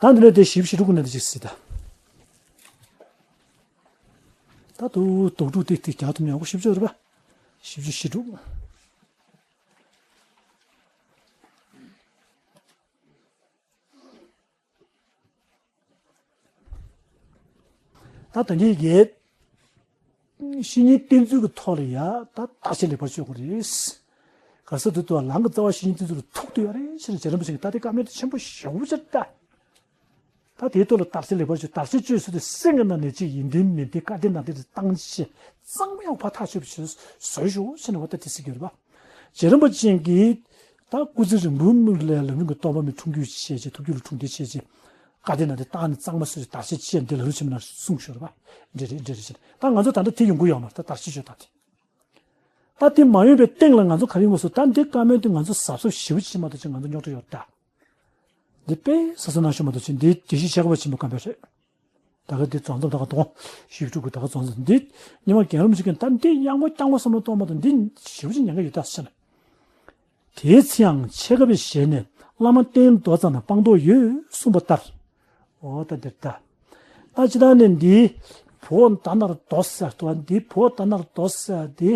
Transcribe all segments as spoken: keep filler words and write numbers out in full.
ད་འདི་ནས་དེ་བཞི་བཅུ་ཞེ་དྲུག་གི་ནང་དུ་ཅིག་གཟིགས་དང་། ད་དུ་དོག་དྲུག་ཏིག་ཏིག་རྒྱག་ཐུབ་ན་ཡག་པོ་ཞིབ་ཆ་རེད་པ། བཞི་བཅུ་ཞེ་དྲུག་ད་ད་གིན་གྱི་བཤེས་གཉེན་བསྟེན་ཚུལ་གྱི་ཐོག་ལ་ཡ་ད་བརྟག་དཔྱད་ལེགས་པར་བཅོས་དགོས་རེད། ག་ས་དུ་དུ་ལམ་གྱི་རྩ་བ་བཤེས་གཉེན་བསྟེན་ཚུལ་ལ་ཐུག་ཏུ་ཡོད་རེད་ཕྱིར་རྗེ་རིན་པོ་ཆེ་གིས་ད་དེ་བཀའ་མོལ་དེ་ཆེན་པོ་ཞེ་པོ་ཅིག་ད། ད་དེའི་ཐོག་ལ་བརྟག་དཔྱད་ལེགས་པར་བཅོས། བརྟག་དཔྱད་བཅོས་ཚུལ་དེ་སེམས་ཀྱི་ནང་ནས་ཅིག་ཡིན་དོན་མིན་དོན་བཀའ་དྲིན་ནང་དེ་བཏང་ཆེད་གཙང་མ་ཡག་པ་ཐག་ཆོད་པ་ཞིག་བཟོས་ཤོག་ཟེར་ནས་འོ་ད་དེ་ཟེར་གྱི་ཡོད་རེད་པ། རྗེ་རིན་པོ་ཆེ་གིས་ད་སྐུ་ཚེ་རིང་པོའི་མིག་ལ་ལམ་རིམ་གྱི་སྟོབས་པ་མི་འཁྲུངས་རྒྱུ་ཆེ་ཆེ་ཐུགས་རྒྱུད་ལ་འཁྲུངས་དེ་ཆེ་ཆེ་བཀའ་དྲིན་ནང་དེ་བཏང་ནས་གཙང་མ་བཟོས་བརྟག་དཔྱད་བཅོས་འདི་ལ་ལུགས་ཆེན་པོའི་ནང་གསུངས་ཤོར་བ། འདྲེ་རེད་འདྲེ་རེད་ཟེར་ད་ང་ཚོ་ད་ལྟ་དེ་ཡོང་གི་ཡོད་མ་རེད། ད་བརྟག་དཔྱད་བཅོས་ད་དེ། ད་དེ་མ་ཡོང་བའི་སྟེང་ལ་ང་ཚོ་ག་རེ་ཡོང་དགོས་སོ། ད་འདི་བཀའ་མོལ་དེ་ང་ཚོ་གཟབ་གཟབ་ཞེ་པོ་ཅིག་མ་གཏོགས་ཅིག་ང་ཚོ་རྙོག་དྲ་ཡོད་ད། འདི་དཔེ་གཟབ་གཟབ་གནང་ཤོག་མ་གཏོགས་ཅིག་འདི་དགེ་བཤེས་ཆེ་ཁ་པ་ཆེན་པོ་བཀའ་མོལ་རེད། ད་ག་འདི་རྫོང་ཚོ་ད་ག་དོང་ཞིབ་ཕྲུག་གི་ད་ག་རྫོང་ཚོ་འདི་ཉི་མ་རྒན་རབས་ཅིག་གིས་ད་འདི་ཡང་མོ་རྐྱང་མོ་བསམ་བློ་གཏོང་མ་གཏོགས་འདི་ཞེ་པོ་ཅིག་ཉན་གི་ཡོད་ད་ཟེར་ན། དེའི་ཚེ་ཡང་ཆེ་ཁ་པའི་ཞལ་ནས་བླ་མ་བསྟེན་མདོ་ཙམ་ན་སྤངས་རྟོགས་ཡོད་གསུངས་པ་ལྟར། འོ་ད་འདིར་ད། ད་ཅི་ད་ནི་འདི་བོ་ད་ནར་རྡོ་ཟེར་དོ། འདི་བོ་ད་ནར་རྡོ་ཟེར་འདི་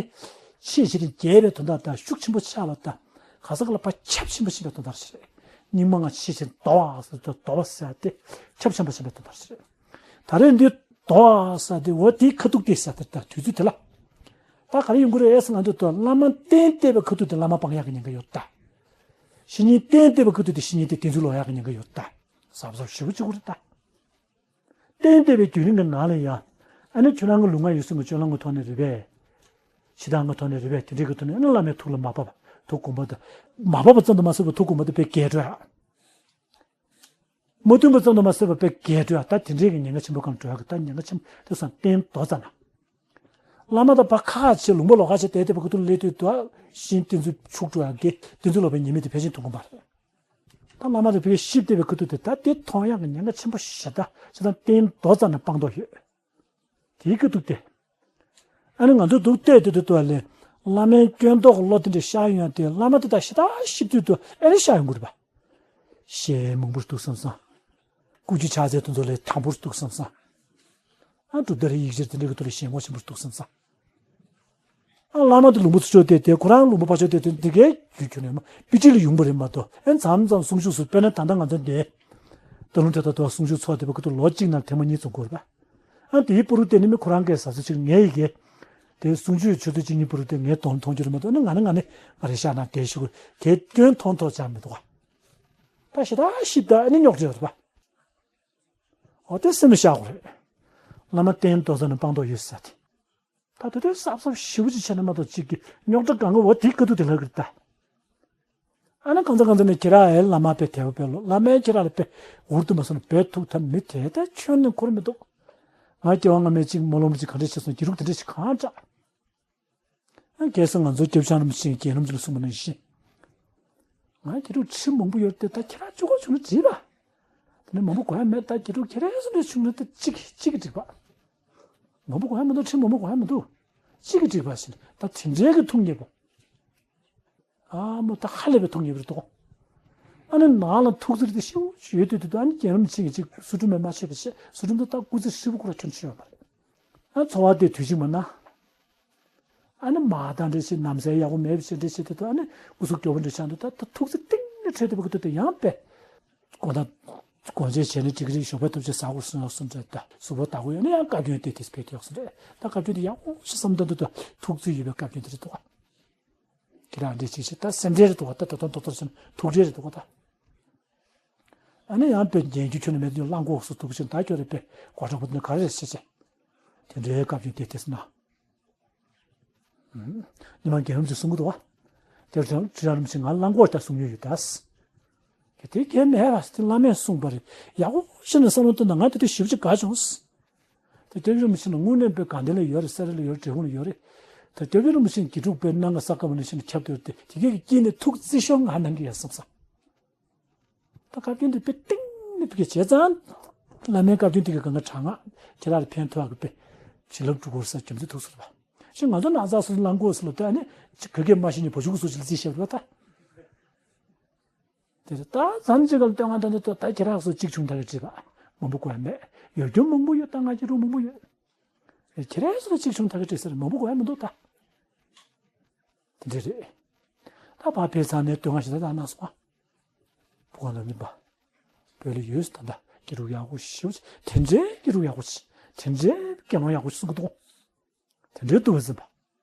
ཆེས་ཆེར་རྒྱས་པའི་དོན་དག་དང་ཤུགས་ཆེན་པོ་ཆགས་པ་དང་ག་ས་ག་ལ་ཕར་ཁྱབ་ཆེན་པོ་ཕྱིན་པའི་དོན་དག་ཞིག་རེད། སྙིགས་མ་ལྔ་ཆེས་ཆེར་རྡོ་བ་ཟེར་དོ། རྡོ་བ་ཟེར་དེ་ཁྱབ་ཆེན་པོ་ཕྱིན་པའི་དོན་དག་ཞིག་རེད། ད་རེས་འདི་རྡོ་བ་ཟེར་དེ་འོ་དེའི་ཁ་ཐུག་དེ་ཟེར་དེ་ད་དུས་ཚོད་དེ་ལ། ད་ག་རེ་ཡོང་གི་རེད་ཟེར་ན་འདི་ད་བླ་མ་བསྟེན་བསྡད་པའི་ཁ་ཐུག་དེ་བླ་མ་སྤང་ཡག་གི་ཉེན་ཁ་ཡོད་ད། བཤེས་གཉེན་བསྟེན་བསྡད་པའི་ཁ་ཐུག་དེ་བཤེས་གཉེན་དེ་བསྟེན་ཚུལ་ལོག་ཡག་གི་ཉེན་ཁ་ཡོད་ད། གཟབ་གཟབ་ཞེ་པོ་བྱེད་དགོས་རེད་ད། བསྟེན་བསྡད་པའི་བརྒྱུད་རིམ་གྱི་ནང་ལ་ཡང་། ཨ་ནི་ཁྱོད་རང་གི་ལུས་ངག་ཡིད་གསུམ་གྱི་སྤྱོད་ལམ་གྱི་ཐོག་ནས་རེད་པས། ཕྱི་ཐག་གི་ཐོག་ནས་རེད་པས། དེ་འདྲའི་གི་ཐོག་ནས་ཨ་ནི་བླ་མའི་ཐུགས་ལ་མ་བབས་པ་ཐུགས་དགོངས་པ་དང་མ་བབས་པ་ཙམ་དུ་མ་ཟད་པར་ཐུགས་དགོངས་པ་དེ་དཔེ་རྒྱས་སྤྲོས། མ་མཐུན་པ་ཙམ་དུ་མ་ཟད་པར་དཔེ་རྒྱས་སྤྲོས། ད་དེ་འདྲའི་གི་ཉེན་ཁ་ཆེན་པོ་གང་འགྲོ་ཡག་གི་ད་ཉེན་ཁ་ཆེན་པོ་དེ་སང་བསྟེན་མདོ་ཙམ་ན། བླ་མ་དང་ཕར་ཁ་ཕྱེ་ལུང་པ་ལོགས་ཁ་ཕྱེ་བསྡད་བསྡད་པའི་ཁ་ཐུག་ལ་སླེབས་དུས་དུ་ཤིང་བསྟེན་ཚུལ་འཆུག་འགྲོ་ཡག་གི་བསྟེན་ཚུལ་ལོག་པའི་ཉེས་དམིགས་དེ་ཕལ་ཆེར་མཐོང་གི་མ་རེད། ད་བླ་མ་དང་ཕར་ཤི་བསྡད་པའི་ཁ་ཐུག་དེ་ད་དེ་མཐོང་ཡག་གི་ཉེན་ཁ་ཆེན་པོ་ཞེ་དྲག་ཅིག་དང་བསྟེན་མདོ་ཙམ་ན་སྤང་རྟོགས་ཡོད། དེའི་ཁ་ཐུག་དེ། ཨ་ནི་ང་ཚོ་འདུག་བལྟས་དུས་དུ་དུ་ལས་བླ་མའི་སྐྱོན་རྟོག་གི་བློ་དེ་འདྲ་ཤར་ཡོང་དེ་བླ་མ་དེ་དག་ཞེ་དྲག་ཤི་དུས་དུ་ཨ་ནི་ཤར་ཡོང་གི་རེད་པ། ཞལ་མང་པོ་འདུག་བསམ་བསམ། སྐུ་རྒྱུ་ཕྱག་རྫས་དེ་ཚོ་ལས་དམ་པོར་འདུག་བསམ་བསམ། ཨ་གྲུབ་མཐའ་རེ་ཡིག་ཆར་དེ་འདྲ་གི་ཐོག་ལ་ཞལ་ངོ་ཆེན་པོར་འདུག་བསམ་བསམ། ཨ་བླ་མ་དེ་ལུང་པ་ཚུར་ཕྱོགས་བལྟས་ཏེ་ཁོ་རང་ལུང་པ་ཕར་ཕྱོགས་བལྟས་ཏེ་འདི་གའི་རྒྱུ་ཁྱོན་ནས་མ་པི་ཅི་ལ་ཡོང་པ་རེད་མ་གཏོགས་ཨེ་མཚམས་མཚམས་གསུང་ཆོས་སུ་དཔེར་ན་ད་ལྟ་ང་ཚོ་འདི་ད་ལུང་དེ་ད་དུང་གསུང་ཆོས་ཚོགས་བསྡད་པ་ཁུ་ཐུག་ལོ་གཅིག་ནང་ཐེངས་མ་གཉིས་ཙམ་འགོར་བ། ཨ་དེའི་པུ་རུ་དེ་ནི་མི་ཁོ་རང་གིས་ཟ་ས་ཅིག་ངས་ཡི་གེ་དེ་གསུང་ཆོས་ཆོས་ཚོགས་གཅིག་གཉིས་པུ་རུ་དེ་ངས་དོན་མཐོང་རྒྱུ་རེད་མ་གཏོགས་ནི་ང་ནི་ང་ནི་ང་རེ་ཤ་ན་དེ་ཞུ་གི་དེ་སྐྱོན་མཐོང་ཐོག་ཅང་མི་འདུག་བ། ད་ཞེ་དྲག་ཞིབ་ད་ཨ་ནི་རྙོག་དྲ་ཡོད་རེད་པ། འོ་དེ་སེམས་ལ་བཞག་དགོས་རེད། བླ་མ་བསྟེན་མདོ་ཙམ་ན་སྤང་རྟོགས་ཡོད་ཟེར་དེ། ད་དེ་དུས་གཟབ་གཟབ་ཞེ་པོ་ཅིག་བྱས་ན་མ་གཏོགས་གཅིག་གི་རྙོག་དྲ་གང་ག་འོ་དེའི་ཁ་ཐུག་དེ་ལྷག་གི་རེད་ད། ཨ་ནི་གང་ཚ་གང་ཚ་ནས་ཁྱེད་རང་ཨེ་བླ་མ་དཔེ་དད་པ་དཔེ་ལོ་བླ་མས་ཁྱེད་རང་ལ་དཔེ་འུར་དུ་མ་སོང་ན་དཔེ་ཐུགས་ཐབས་མི་དེ་ད་ཁྱོན་ནས་འཁོར་མི་འདུག་ང་སྐྱེ་བ་སྔ་མའི་གཅིག་སྨོན་ལམ་གཅིག་ག་འདྲ་བྱས་སོང་། དགེ་ཕྲུག་དེ་འདྲ་ཞིག་གང་དྲག་ཨ་གལ་སྲིད་ང་ཚོ་སྐྱབས་ཆ་རིན་པོ་ཆེ་རྒན་རབས་ཅིག་ལ་གསུངས་པ་ནང་བཞིན། ང་དགེ་ཕྲུག་ཁྲི་མང་པོ་ཡོད་དེ་ད་ཁྱེད་རང་གཅིག་པོ་བྱུང་ན་འགྲིག་པ། དེ་ནས་མང་པོ་དགོས་ཡ་མེད། ད་དགེ་ཕྲུག་ཁྱེད་རང་སུ་འདྲ་བྱུང་ན་ད་གཅིག་གཅིག་གིས་འགྲིག་པ། མང་པོ་དགོས་ཡ་མི་འདུག་ཁྲི་མང་པོ་དགོས་ཡ་མི་འདུག་གཅིག་གིས་འགྲིག་པ་ཞིག་ད་དེ་འདྲའི་གི་ཐུགས་མཉེས་པོ། ཨ་མོ་ད་ཧ་ལས་པའི་ཐུགས་མཉེས་པོ་རེད་དོ། ཨ་ནི་ནང་ལ་ཐུགས་རྩིས་དེ་ཤིན་ཏུ་ཡོད་དུས་དུས་ད་ཨ་ནི་རྒན་རབས་ཅིག་གིས་ཅིག་བསོད་སྒྲུབ་མེད་མ་བྱས་པ་བྱས་བསོད་སྒྲུབ་འདི་ད་སྐུ་ཚེ་ཧྲིལ་པོ་ཁོ་ར་ཁྱོན་ཆེ་ཡོད་མ་རེད། ཨ་འཚོ་བ་དེ་དུས་གཅིག་མ་ན། ཨ་ནི་མ་དང་འདྲ་ཞིག་ནམ་ཟས་ཡག་པོ་མེད་པ་ཞིག་འདྲ་ཞིག་དེ་དུས་ཨ་ནི་སྐུ་གཟུགས་སྐྱོ་པོ་འདྲ་ཆགས་འདུག་ད་ད་ཐུགས་རྩིས་གཏིང་ནས་འཕྲོད་བསྡད་པ་གི་དུས་དེ་ཡང་དཔེ། དགོང་དག་དགོང་ཞིག་བྱས་ནས་ཀྲིག་ཀྲིག་ཞོགས་པ་ཐུབ་ཆེ་ཟ་དགོས་སོང་སོང་འདྲ་ད་གཟུགས་པོ་དག་པོ་ཡོད་ན་ཡང་བཀའ་བཀྱོན་དེ་དེ་སྤེལ་དེ་ཡོག་སོང་འདྲ་ད་བཀའ་བཀྱོན་དེ་ཡག་པོ་ཞིག་བསམ་ད་འདུག་ད་ཐུགས་རྩིས་ཡོད་པའི་བཀའ་བཀྱོན་དེ་རེད་འདུག་ཁྱེད་རང་འདྲ་ཅིག་ཞིག་ད་སེམས་ཁྲལ་རེད་འདུག་བ། ད་ད་དུང་ཏོག་ཏོག་ཕྱིན་ཐུགས་ཁྲལ་རེད་འདུག་བ་ད། ཨ་ནི་ཡང་དཔེ་ཉན་རྒྱུ་ཁྱོན་ནས་མེད་དུས་གླང་གོག་སུ་ཐུག་ཕྱིན་ད་ཁྱོད་རེད་པས་གོ་ཁྲག་པོ་དེ་ནི་ག་རེ་རེད་ཟེར་ཅེ། དེ་འདྲའི་བཀའ་བཀྱོན་དེ་དེ་སུ་ན། ཉི་མ་རྒན་རབས་ཅིག་གསུང་གི་འདུག་བ། དེར་ཁྲི་རབས་རིན་པོ་ཆེ་ང་གླང་གོག་ད་གསུང་མྱོང་ཡོད་ད། དེ་གལ་མེད་པ་དེ་བླ་མས་གསུངས་པ་རེད། ཡག་པོ་ཞིག་ནས་བསམ་བློ་བཏོན་ན་ང་དེ་དུས་ཞེ་པོ་ཅིག་དགའ་བྱུང་། ད་སྐྱབས་རྗེ་རིན་པོ་ཆེ་ནི་དངོས་གནས་དཔེ་དགའ་ལྡན་ལ་ཡོད་རེད། ས་ར་ལ་ཡོད་རེད། འབྲས་སྤུངས་ལ་ཡོད་རེད། ད་སྐྱབས་རྗེ་རིན་པོ་ཆེ་གི་དགེ་ཕྲུག་དཔེ་སྣ་ཁ་ས་ཀ་བ་ནས་ཕྱིན་ནས་ཁྱབ་བསྡད་རེད་དེ་དེ་གས་ཀྱི་དཀྱིལ་ནས་ཐུགས་བརྩེ་ཤོར་ང་གནང་གི་ཡོད་བསམ་ས། ད་བཀའ་བཀྱོན་འདི་དཔེ་གཏིང་ནས་ཕ་གི་བྱས་ཙང་། བླ་མའི་བཀའ་བཀྱོན་འདི་གི་གང་ག་དྲག་ང་ཁྱེད་རང་ལ་ཕན་ཐོགས་ཀྱི་དཔེ་བྱིན་རླབས་སྒྲུབ་དགོས་ས་རྒྱུ་མཚན་ཐུགས་སུ་རེད་པ། ཞེས་ང་ཚོ་ན་ཚ་སུ་གླང་གོག་སུ་ལ་ལྟ་ནས་ག་གེ་མ་ཤེས་ནས་བུ་ཆུང་གི་སུ་ཅི་ལ་རྩིས་བཤད་པ་ད། དེ་ད་ཙམ་ཅིག་ག་ལ་ལྟོས་ང་ད་འདི་ད་ཁྱེད་རང་ཚོ་གཅིག་བྱུང་ད་གི་བྲིས་པ་མང་པོ་གོ་ཡ་མེད། ཡོད་རྒྱུ་མང་པོ་ཡོད། ད་ང་ཁྱེད་རང་མང་པོ་ཡོད། ཁྱེད་རང་ཚོ་གཅིག་བྱུང་ད་གི་བྲིས་ཟེར་མང་པོ་གོ་ཡ་མི་འདུག་ད། དེ་འདྲ་རེད། ད་ཕར་ཕེབས་ཚར་ནས་ལྟོས་ང་ཞིག་ད་ད་གནང་སོང་ཨ། བུ་གང་ལ་མིན་པ། བོད་ལ་ཡོད་ད་ད་སྐྱིད་སྡུག་ཡག་པོ་ཞེ་པོ་ཅིག་དེ་འདྲའི་སྐྱིད་སྡུག་ཡག་པོ་ཅིག་དེ་འདྲའི་སྐྱིད་སྡུག་ཡག་པོ་ཅིག་གསུང་གི་འདུག་དེ་འདྲའི་སྡུག་པ་ཟིན་པ།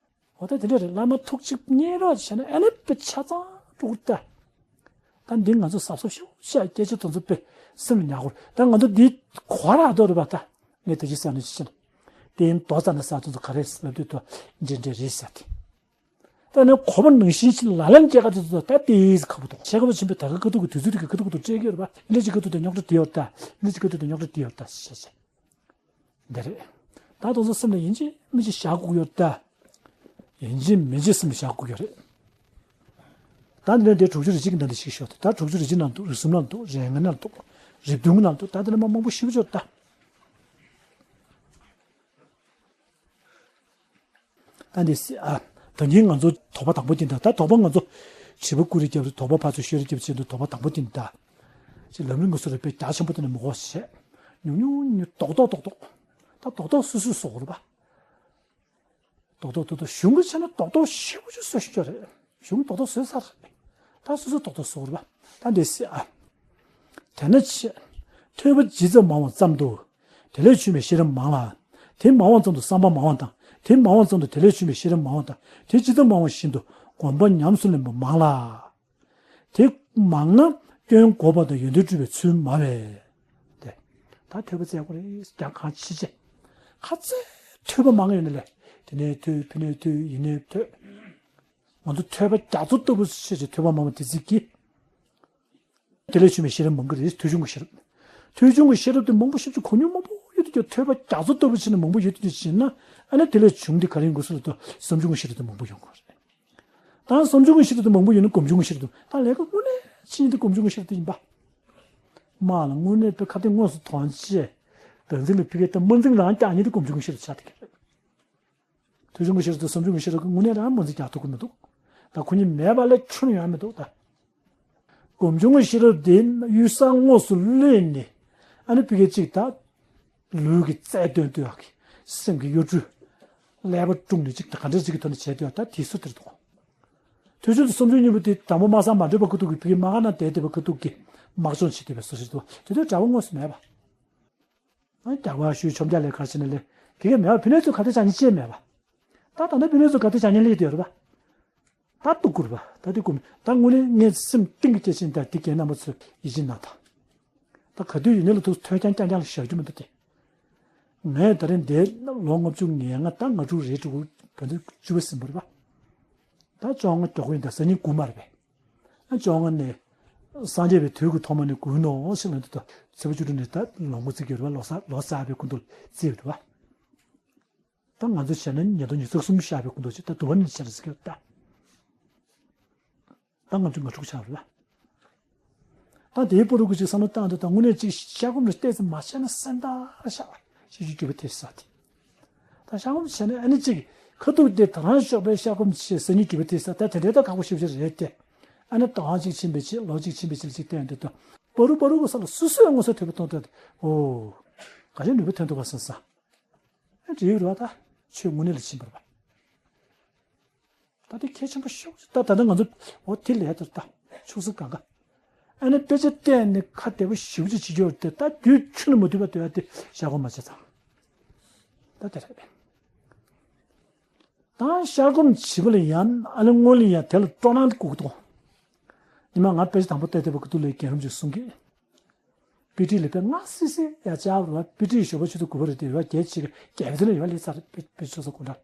འོ་ད་དེ་འདྲ་རེད། བླ་མ་ཐུགས་གཅིག་གཉིས་རོགས་བྱས་ན་ཨ་ནི་དཔེ་ཆ་ཚང་འགྲོ་གི་རེད་ད། ད་འདི་ང་ཚོ་གཟབ་གཟབ་ཤོག་ཤག་སྐད་ཆ་དེ་ཚོ་དཔེ་སེམས་ལ་ཉར་དགོས་རེད། ད་ང་ཚོ་འདི་གོ་རག་འདུག་རེད་པ། ད་ངས་ད་ཅི་ཟེར་ན་ཅི་བྱས་ན། དེ་ཡིན་མདོ་ཙམ་ན་ཟེར་དེ་ཚོ་ག་རེ་ལབ་དུས་ད་འདྲེ་འདྲེ་རེད་ཟེར་དེ། ད་ནི་གོ་བ་ནང་བཞིན་ཅིག་ལ་ལན་སྐྱེལ་ག་དེ་ཚོ་ད་དེ་ཁག་པོ་འདུག་ཤེས་ཁ་བ་ཆེན་པོའི་ད་ག་ཁ་ཐུག་གི་དུས་ཚོད་དེ་ག་ཁ་ཐུག་ཏུ་སྤྲད་ཀྱི་ཡོད་རེད་པ། ཨ་ནི་ཅིག་ཁ་ཐུག་ཏུ་རྙོག་དྲ་དེ་ཡོད་ད། ཨ་ནི་ཅིག་ཁ་ཐུག་ཏུ་རྙོག་དྲ་དེ་ཡོད་ད་ཟེར་ཟེར། འདི་རེད། ད་དེ་ཚོ་སེམས་ལ་ཡིན་གཅིག་མིན་གཅིག་བཞག་དགོས་ཡོད་ད། ཡིན་གཅིག་མིན་གཅིག་སེམས་ལ་བཞག་དགོས་ཡོད་རེད། ད་འདི་ནས་འདི་དྲུག་ཅུ་རེ་གཅིག་གི་ནང་དུ་ཞིག་ཤོག་ད། དྲུག་ཅུ་རེ་གཅིག་ནང་འདུག་རེ་གསུམ་ནང་འདུག་རེ་ལྔ་ནང་འདུག་རེ་བདུན་ནང་འདུག་ད་འདི་ནས་མ་མང་པོ་ཞེ་པོ་ཅིག་ཡོད་ད། ད་འདི་སྲིད་ཨ། ད་གིན་ང་ཚོ་དོགས་པ་དང་པོ་དེ་འདྲ། ད་དོགས་པ་ང་ཚོ་བྱིས་པ་ཀུ་རེ་རྒྱབ་རེད། དོགས་པ་ཕར་ཚུར་ཤོད་རེ་རྒྱབ་བྱས་འདུག་དོགས་པ་དང་པོ་དེ་འདྲ། ཅིག་ལམ་རིམ་ངོ་སོ་རེ་དཔེ་རྒྱ་ཆེན་པོ་དེ་ནས་མི་གོ་ཞེས། ཉུང་ཉུང་ཉུང་རྡོག་རྡོག་རྡོག་རྡོག་ད་རྡོག་རྡོག་སོ་སོས་བཟོ་དགོས་རེད་པ། རྡོག་རྡོག་རྡོག་རྡོག་གཞུང་གི་ཆ་ནས་རྡོག་རྡོག་ཞེ་པོ་ཅིག་བཟོ་ཤེས་ཀྱི་རེད། གཞུང་རྡོག་རྡོག་བཟོས་ཚར་རེད། ད་སོ་སོས་རྡོག་རྡོག་བཟོ་དགོས་རེད་པ། ད་འདི་སྲིད་ཨ། དེས་ན་ཆེ། ཐོས་པ་ཇི་ཙམ་མང་བ་ཙམ་དུ། དེ་ལས་བྱུང་བའི་ཤེས་རབ་མང་ལ། དེ་མང་བ་ཙམ་དུ་བསམ་པ་མང་བ་དང་། དེ་མང་བ་ཙམ་དུ་དེ་ལས་བྱུང་བའི་ཤེས་རབ་མང་བ་དང་། དེ་ཇི་ཙམ་མང་བ་བཞིན་དུ་སྒོམ་པ་ཉམས་སུ་ལེན་པ་མང་ལ། དེ་མང་ན་སྐྱོན་འགོག་པ་དང་ཡོན་ཏན་སྒྲུབ་པའི་ཚུལ་མང་བས། དེ། ད་ཐོས་པ་བཙལ་དགོས་རེད། ཀྱང་གང་ཕྱི་ཆེ། ཁ་ཚད་ཐོས་པ་མང་ཡོད་ན་ལས། དེ་ནས་ཐོས་ཕི་ནས་ཐོས་ཡིན་ནས་ཐོས། ང་ཚོ་ཐོས་པ་རྒྱ་མཚོ་ལྟ་བུ་ཞེས་བྱ་ཐོས་པ་མང་བ་དེ་ཚིག་གིས། དེ་ལས་བྱུང་བའི་ཤེས་རབ་མང་གི་རེད། ཐོས་བྱུང་གི་ཤེས་རབ། ཐོས་བྱུང་གི་ཤེས་རབ་དེ་མང་པོ་ཞེ་པོ་ཅིག་གོ་མྱོང་མང་པོ་ཡོད་དུས་ཀྱང་ཐོས་པ་རྒྱ་མཚོ་ལྟ་བུ་བྱས་ནས་མང་པོ་ཡོད་དུས་ཀྱང་བྱས་ན། ཨ་ནི་དེ་ལས་བྱུང་སྟེ་ག་རེ་ཡིན་དགོས་ཟེར་ལབ་དུས་བསམ་བྱུང་གི་ཤེས་རབ་དེ་མང་པོ་ཡོང་དགོས་རེད། ད་བསམ་བྱུང་གི་ཤེས་རབ་དེ་མང་པོ་ཡོད་ན་སྒོམ་བྱུང་གི་ཤེས་རབ་དེ། ད་ལས་ཀ་དངོས་གནས་ཕྱི་ཉིན་དེ་སྒོམ་བྱུང་གི་ཤེས་རབ་དེ་ཡིན་པ། མ་ལ་དངོས་གནས་དཔེ་ཁ་གཏད་དངོས་སུ་མཐོང་བྱས། བདག་འཛིན་ལ་ཕི་གེ་ད་དམར་འཛིན་རང་རྐྱང་ཉིད་དེ་སྒོམ་བྱུང་གི་ཤེས་རབ་ཆགས་བསྡད་ཀྱི་རེད། ཐོས་བྱུང་གི་ཤེས་རབ་དང་བསམ་བྱུང་གི་ཤེས་རབ་ཀྱི་དངོས་གནས་རང་མ་འཛིན་རྒྱག་ཐུབ་ཀྱི་མི་འདུག་ད་ཁོ་གཉིས་མེད་པ་ལས་ཁྱོན་ཡོང་ཡ་མི་འདུག་ད་སྒོམ་བྱུང་གི་ཤེས་རབ་དེ་གཡུལ་ས་དངོས་སུ་གློད་ནས། ཨ་ནི་ཕི་གེ་གཅིག་ད་ལུས་ཀྱི་རྩལ་འདོན་འདོན་ཡག་གི། སེམས་ཀྱི་གཡོ་འགུལ། ཀླད་པ་དཀྲུགས་ནས་གཅིག་ད་ག་འདྲ་ཅིག་གི་ཐོག་ནས་བྱས་འདོན་ཡག་ད་དེ་སུ་དེར་འདུག་ཐོས་བྱུང་དང་བསམ་བྱུང་གཉིས་པོ་དེ་དང་པོ་མ་བསམ་མ་འདྲེས་པ་ཁ་ཐུག་གི་ཕི་གེ་མ་ག་ན་བསྡད་བསྡད་པ་ཁ་ཐུག་གི་དམག་སྦྱོང་བྱེད་བསྡད་པའི་བཟོ་ཞིག་འདུག་དེ་དུས་འབྲས་བུ་དངོས་སུ་མེད་པ། རྒྱག་པ་ཞུས་ཆོམ་རྒྱག་ལས་ཁར་ཕྱིན་ན་ལས་དེ་གས་མེད་པ། ཕི་ནས་ཚུར་ག་དེ་བྱ་ཉེན་ཅི་མེད་པ། ད་ད་ལྟ་ཕི་ནས་ཚུར་ག་དེ་བྱ་ཉེན་ལས་དེ་ཡོད་རེད་པ། ད་གཏུག་དགོས་རེད་པ། ད་དེ་ཀུན་ད་དངོས་གནས་ངས་སེམས་གཏིང་གི་སྐྱེ་ཆེན་ད་དེ་རྒན་རྣམ་པ་ཚོས་ཡིད་ཆེས་གནང་དང་། ད་ག་དུས་ཡིན་ནའི་ལ་ཐུག་ཐོས་རྐྱང་རྐྱང་རྐྱང་ལ་བཞག་རྒྱུ་མི་འདུག་སྟེ། ངས་ད་རིང་འདིར་ལོ་ལྔ་བཅུ་ང་ལྔ་ད་ང་དྲུག་རེད་འགྲོ་གི། བོད་ཟླ་བཅུ་པ་ཟིན་པ་རེད་པ། ད་བཅོ་ལྔ་མགྱོགས་པོ་ཡིན། ད་སང་ཉིན་དགུ་མ་རེད་པས། ཨ་བཅོ་ལྔ་ནས་སངས་རྒྱས་པའི་དུས་ཀྱི་ཐོག་མ་ནས་དགུའི་ནང་ཞིག་ལ་འདི་ད་ཚེས་པ་བཅུ་དྲུག་ནས་ད་ལོ་འགོ་བརྩི་གི་ཡོད་རེད་པ། ལོ་གསར་ལོ་གསར་པའི་སྐུ་མདོག་བརྩི་ཡོད་རེད་པ། ད་ང་ཚོ་བྱས་ན་ཉིས་སྟོང་ཉི་ཤུ་རྩ་གསུམ་ཤར་བའི་སྐུ་མདོག་ཅིག་ད་དུ་བ་ནས་བྱས་ན་ཟེར་གི་ཡོད་ད། ད་ང་ཚོ་ང་དྲུག་ཆགས་རེད་པ། ད་དེའི་པོ་རུ་གུ་ཅིག་བསམ་བློ་བཏང་དུས་ད་དངོས་གནས་ཅིག་ཤ་སྐོམ་རེ་བལྟས་ཙམ་མ་བྱས་ན་སེམས་ཐག་ཤ་བ་ཤེས་རྒྱུ་རྒྱུ་བ་དེ་ས་དེ། ད་ཤ་སྐོམ་བྱས་ན་ཨ་ནི་ཅིག་ཁ་ཐུག་དེ་ད་རང་ཤོག་པའི་ཤ་སྐོམ་བྱས་ཟ་ཉིན་རྒྱུ་བ་དེ་ས་ད་དེ་འདྲའི་ད་ཁག་པོ་ཞེ་པོ་ཅིག་རེད་དེ། ཨ་ནི་ད་ཧང་ཅིག་ཕྱིན་པའི་ཆེད་ལོ་གཅིག་ཕྱིན་པའི་ཆེད་ཅིག་བལྟས་དུས་ད་པོ་རུ་པོ་རུ་གུ་ས་ལ་སུ་སུའི་དངོས་སུ་ཐོས་པ་གཏོང་དུས་ཨོ། ག་རེ་ནུས་པ་ཐོན་ཐུབ་པ་སོང་ས། ཨ་འདྲེ་ཡོད་རེད་པ། ད་ཆོས་དངོས་གནས་ལ་ཕྱིན་པ་རེད་པ། ད་དེ་གལ་ཆེན་པོ་ཤོག་ད་ད་ལྟ་ང་ཚོ་འོ་དེ་ལས་དེར་ད་ཆུ་སྲིན་གང་ག་ཨ་ནི་དཔེ་ཆ་བལྟས་ནས་ཁ་བདེ་པོ་ཞེ་པོ་ཅིག་བྱེད་རྒྱུ་རེད་དེ། ད་རྒྱུས་ཆུ་ནས་མ་བཏུས་པ་སྡོད་ཡ་དེ་ཤ་སྐོམ་མ་བྱས་ཙང་། ད་དེ་རེད། ད་ཤ་སྐོམ་བྱིས་པ་ལ་ཡང་ཨ་ནི་སྔོན་ལ་ཡང་དེ་ལ་སྤྲོ་སྣང་དགོས་ཀྱི་འདུག་ཉི་མ་ང་དཔེ་ཆ་དང་པོ་བལྟས་བསྡད་པ་ཁ་ཐུག་ལ་རྒན་རབས་ཅིག་གསུང་གི། དཔེ་ཁྲིད་ལ་དཔེ་སྔ་སི་སི་ཡ་བཅར་བ་རེད་པ། དཔེ་ཁྲིད་ཞོགས་པ་ཆུ་ཚོད་དགུ་པ་རེད་དེ། ཡོད་པ་བརྒྱད་ཅིག་རྒྱལ་བ་དེ་ལ་ཡོད་པ་སླེབས་ཚར་རེད། དཔེ་དཔེ་ཆ་ཚོ་དགོང་དྲ།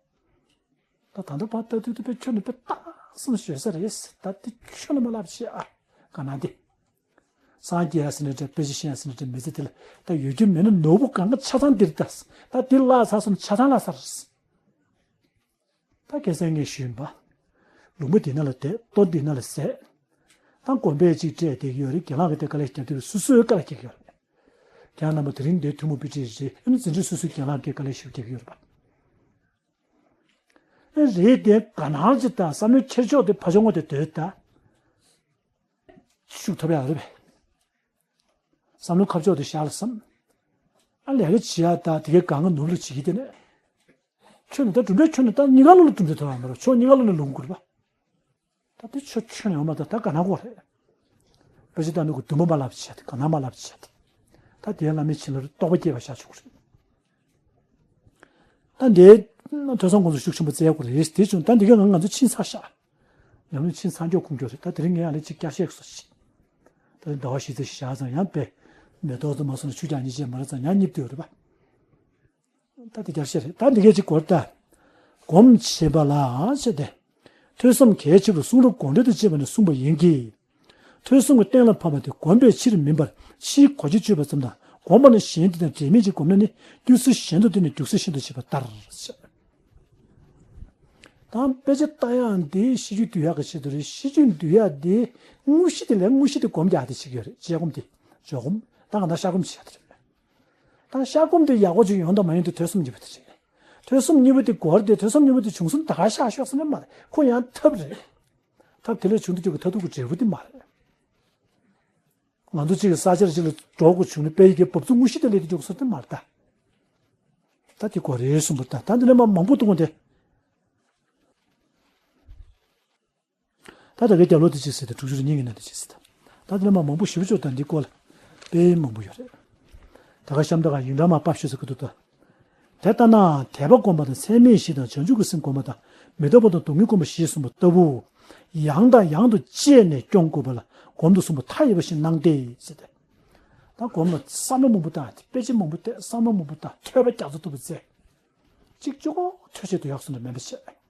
ད་ད་ལྟ་བར་ལྟ་དུས་དུ་དཔེ་ཁྱོན་ནས་དཔེ་རྟགས་སམ་ཞོད་ས་རེད། ད་དེ་ཁྱོན་ནས་མ་ལབ་ཤེས་ཨ། ག་ན་དེ། སངས་རྒྱས་ཟེར་ནས་འདྲ། དཔེ་ཆ་ཤེས་ཟེར་ནས་འདྲ། མི་ཚེ་དེ་ལ་ད་ཡོད་རྒྱུ་མེད་ན་ནོར་བུ་གང་ག་ཆ་ཚང་འདིར་ད། ད་འདི་བརླག་ཚར་སོང་ན་ཆ་ཚང་བརླག་ཚར། ད་ཁ་སང་ངས་ཞུས་པ། ལུང་པ་འདི་ན་ལ་བསྡད། ལྟོ་འདི་ན་ལ་ཟས། ད་དགོན་པས་ཅིག་སྤྲད་བསྡད་ཀྱི་ཡོད་རེད། རྒན་ལགས་ཀྱིས་དེ་དཀའ་ལས་རྒྱབ་དུས་སོ་སོའི་དཀའ་ལས་རྒྱག་གི་ཡོད་རེད། ཁྱེད་རྣམ་པ་དེ་རིང་འདིར་ཐུན་མོང་དཔེ་ཁྲིད་རེད། ཨ་ནི་འཛིན་གྲྭ་སོ་སོའི་རྒན་ལགས་ཀྱིས་དཀའ་ལས་ཞེ་པོ་རྒྱག་གི་ཡོད་རེད་པ། ཨ་རེད་དེ་དགའ་སྣང་ཅིག་དང་བསམ་བློའི་འཁྱེར་ཕྱོགས་དེ་ཕར་ཕྱོགས་ངོས་དེ་སྡོད་ད། ཤུགས་ཐོབ་ཡག་རེད་པས། བསམ་བློ་ཁ་ཕྱོགས་དེ་ཤར་ལ་བསམ། ཨ་ལས་ཀ་བྱེད་ཡག་ད་དེ་གའི་གང་ག་ནུབ་ལ་བྱེད་ཀྱི་དེ་ནས། ཁྱོད་ནི་ད་གྲུབ་འབྲས་ཁྱོད་ནི་ད་གཉིས་ཀ་ལོ་ལ་གྲུབ་འབྲས་ཐོབ་ཡག་མ་རེད། ཕྱོགས་གཉིས་ཀ་ལོ་ནས་ལོང་དགོས་རེད་པ། ད་དེ་ཆོ་ཁྱོད་ནས་འོ་མ་ད་ད་ག་ན་གོ་རེད། དཔེ་ཆ་ལྟ་ནི་གོ་དུ་མ་མ་ལབ་བྱས་ཏེ་ག་ན་མ་ལབ་བྱས་ཏེ། ད་དེའི་བླ་མའི་བྱིན་རླབས་རྟོགས་པ་སྐྱེས་པ་ཤར་བྱུང་རེད། ད་འདི་ཐོས་བསམ་སྒོམ་གསུམ་ཤུགས་ཆེན་པོ་བཙལ་དགོས་རེད་དེ་བྱུང་ད་འདི་ག་ང་ང་ཚོ་ཕྱིན་ཚར་ཤག་ཉམས་ལེན་ཕྱིན་ཚར་མགྱོགས་ཁུངས་སྐྱོ་རེད། ད་དེ་རིང་ངས་ཨ་ལེ་གཅིག་བསྐྱར་བཤད་སོ་ཞིག་ད་ཟླ་བ་བཞི་ཚེ་བཞག་ཙང་ཡང་པས་མེ་ཏོག་ཙམ་མ་སོང་ན་ཆུ་རྐྱང་གཉིས་བྱས་མ་རེད་ཙང་ཡང་གཉིད་དུ་ཡོད་རེད་པ། ད་དེ་རྒྱབ་བཤད་རེད། ད་འདི་གས་ཅིག་གོ་ད། སྒོམ་བྱེད་པ་ལ་བྱས་ཏེ། ཐོས་བསམ་གལ་ཆེ་བར་གསུང་རབ་དགོངས་འགྲེལ་དང་བཅས་པ་ནས་གསུངས་པ་ཡིན་གྱི། ཐོས་བསམ་གྱི་གཏན་ལ་ཕབ་པ་དེ་བསྒོམས་པའི་ཕྱིར་མིན་པར་ཕྱིའི་གོ་རྒྱུ་བཅོས་པ་ཙམ་དང་བསྒོམས་པ་ནི་གཞན་དེ་དང་འབྲེལ་མེད་ཅིག་བསྒོམས་ན་ནི་བཏུས་ཚུལ་གཞན་དུ་བཏུས་ནས་འཇུག་ཚུལ་གཞན་དུ་བྱེད་པ་ལྟར། དང་དཔེ་ཆ་ལྟ་ཡག་འདི་ཤེས་རྒྱུད་བསྡུ་ཡག་གི་ཆེད་དུ་རེད། ཤེས་རྒྱུད་བསྡུ་ཡག་འདི་དངོས་གཞི་དེ་ལས་དངོས་གཞི་དེ་སྒོམ་རྒྱག་དེ་བྱེད་ཀྱི་ཡོད་རེད། དཔྱད་སྒོམ་དེ་འཇོག་སྒོམ་ད་ག་ད་བཤར་སྒོམ་བྱེད་ཡག་དེ་རེད། ད་བཤར་སྒོམ་དེ་ཡག་པོ་ཅིག་ཡོང་དང་མ་ཡོང་དེ་ཐོས་བསམ་གཉིས་པོ་དེ་རེད། ཐོས་བསམ་གཉིས་པོ་དེ་གོ་བ་དེ་ཐོས་བསམ་གཉིས་པོ་དེ་བྱུང་སོང་ད་ག་བཤར་ཤོག་ཟེར་ནི་མ་རེད། ཁོ་ཡང་ཐབས་རེད། ཐབས་དེ་ལས་བྱུང་དུ་འཇུག་གི་མཐར་ཐུག་གི་འབྲས་བུ་དེ་མ་རེད། ང་ཚོ་གཅིག་གི་ས་ཆར་གཅིག་ལ་འགྲོ་དགོས་བྱུང་ནས་དཔེ་ཡི་གེ་འབབ་ཚུགས་དངོས་གཞི་དེ་ལས་དེ་འཇུག་སོང་དེ་མ་རེད་ད། ད་དེ་གོ་རེད་གསུངས་པ་ད་ད་འདི་ལས་མ་མང་པོ་གཏོང་དེ། ད་ད་གའི་རྒྱབ་ལོགས་དེ་ཅི་ཟེར་ཏེ་དྲུག་ཅུ་རེ་གཉིས་ཀྱི་ནང་དེ་ཅི་ཟེར་ཏེ། ད་དེ་ལ་མ་མང་པོ་ཞིབ་ཆོག་དང་འདི་སྐོར་ལ་དཔེ་མང་པོ་ཡོད་རེད། ད་ག་གཤམ་ད་ག་ཡིན་འདྲ་མ་པ་ཤོད་ཟེར་གི་འདུག་ད། དེ་ལྟ་ན་དད་པ་སྒོམ་པ་དང་ཚད་མེད་བཞི་དང་བྱང་ཆུབ་ཀྱི་སེམས་སྒོམ་པ་དང་མི་རྟག་པ་དང་སྡུག་བསྔལ་སྒོམ་པ་ཞེས་གསུངས་པ་ལྟ་བུ། ཡང་དང་ཡང་དུ་དཔྱད་ནས་སྐྱོང་དགོས་པ་ལ་སྒོམ་དུ་གསུངས་པ་མཐའ་ཡས་པ་ཞིག་སྣང་སྟེ་ཟེར་ཏེ། ད་སྒོམ་ལ་བསམ་བློ་མང་པོ་བཏང་དཔེ་ཆ་མང་པོ་བལྟས་བསམ་བློ་མང་པོ་བཏང་ཐོས་པ་རྒྱ་མཚོ་ཐུབ་པ་བཙལ། གཅིག་གཅིག་གོ་ཐོས་བྱེད་དུ་ཡག་སོང་ནས་མེད་པ་བྱས།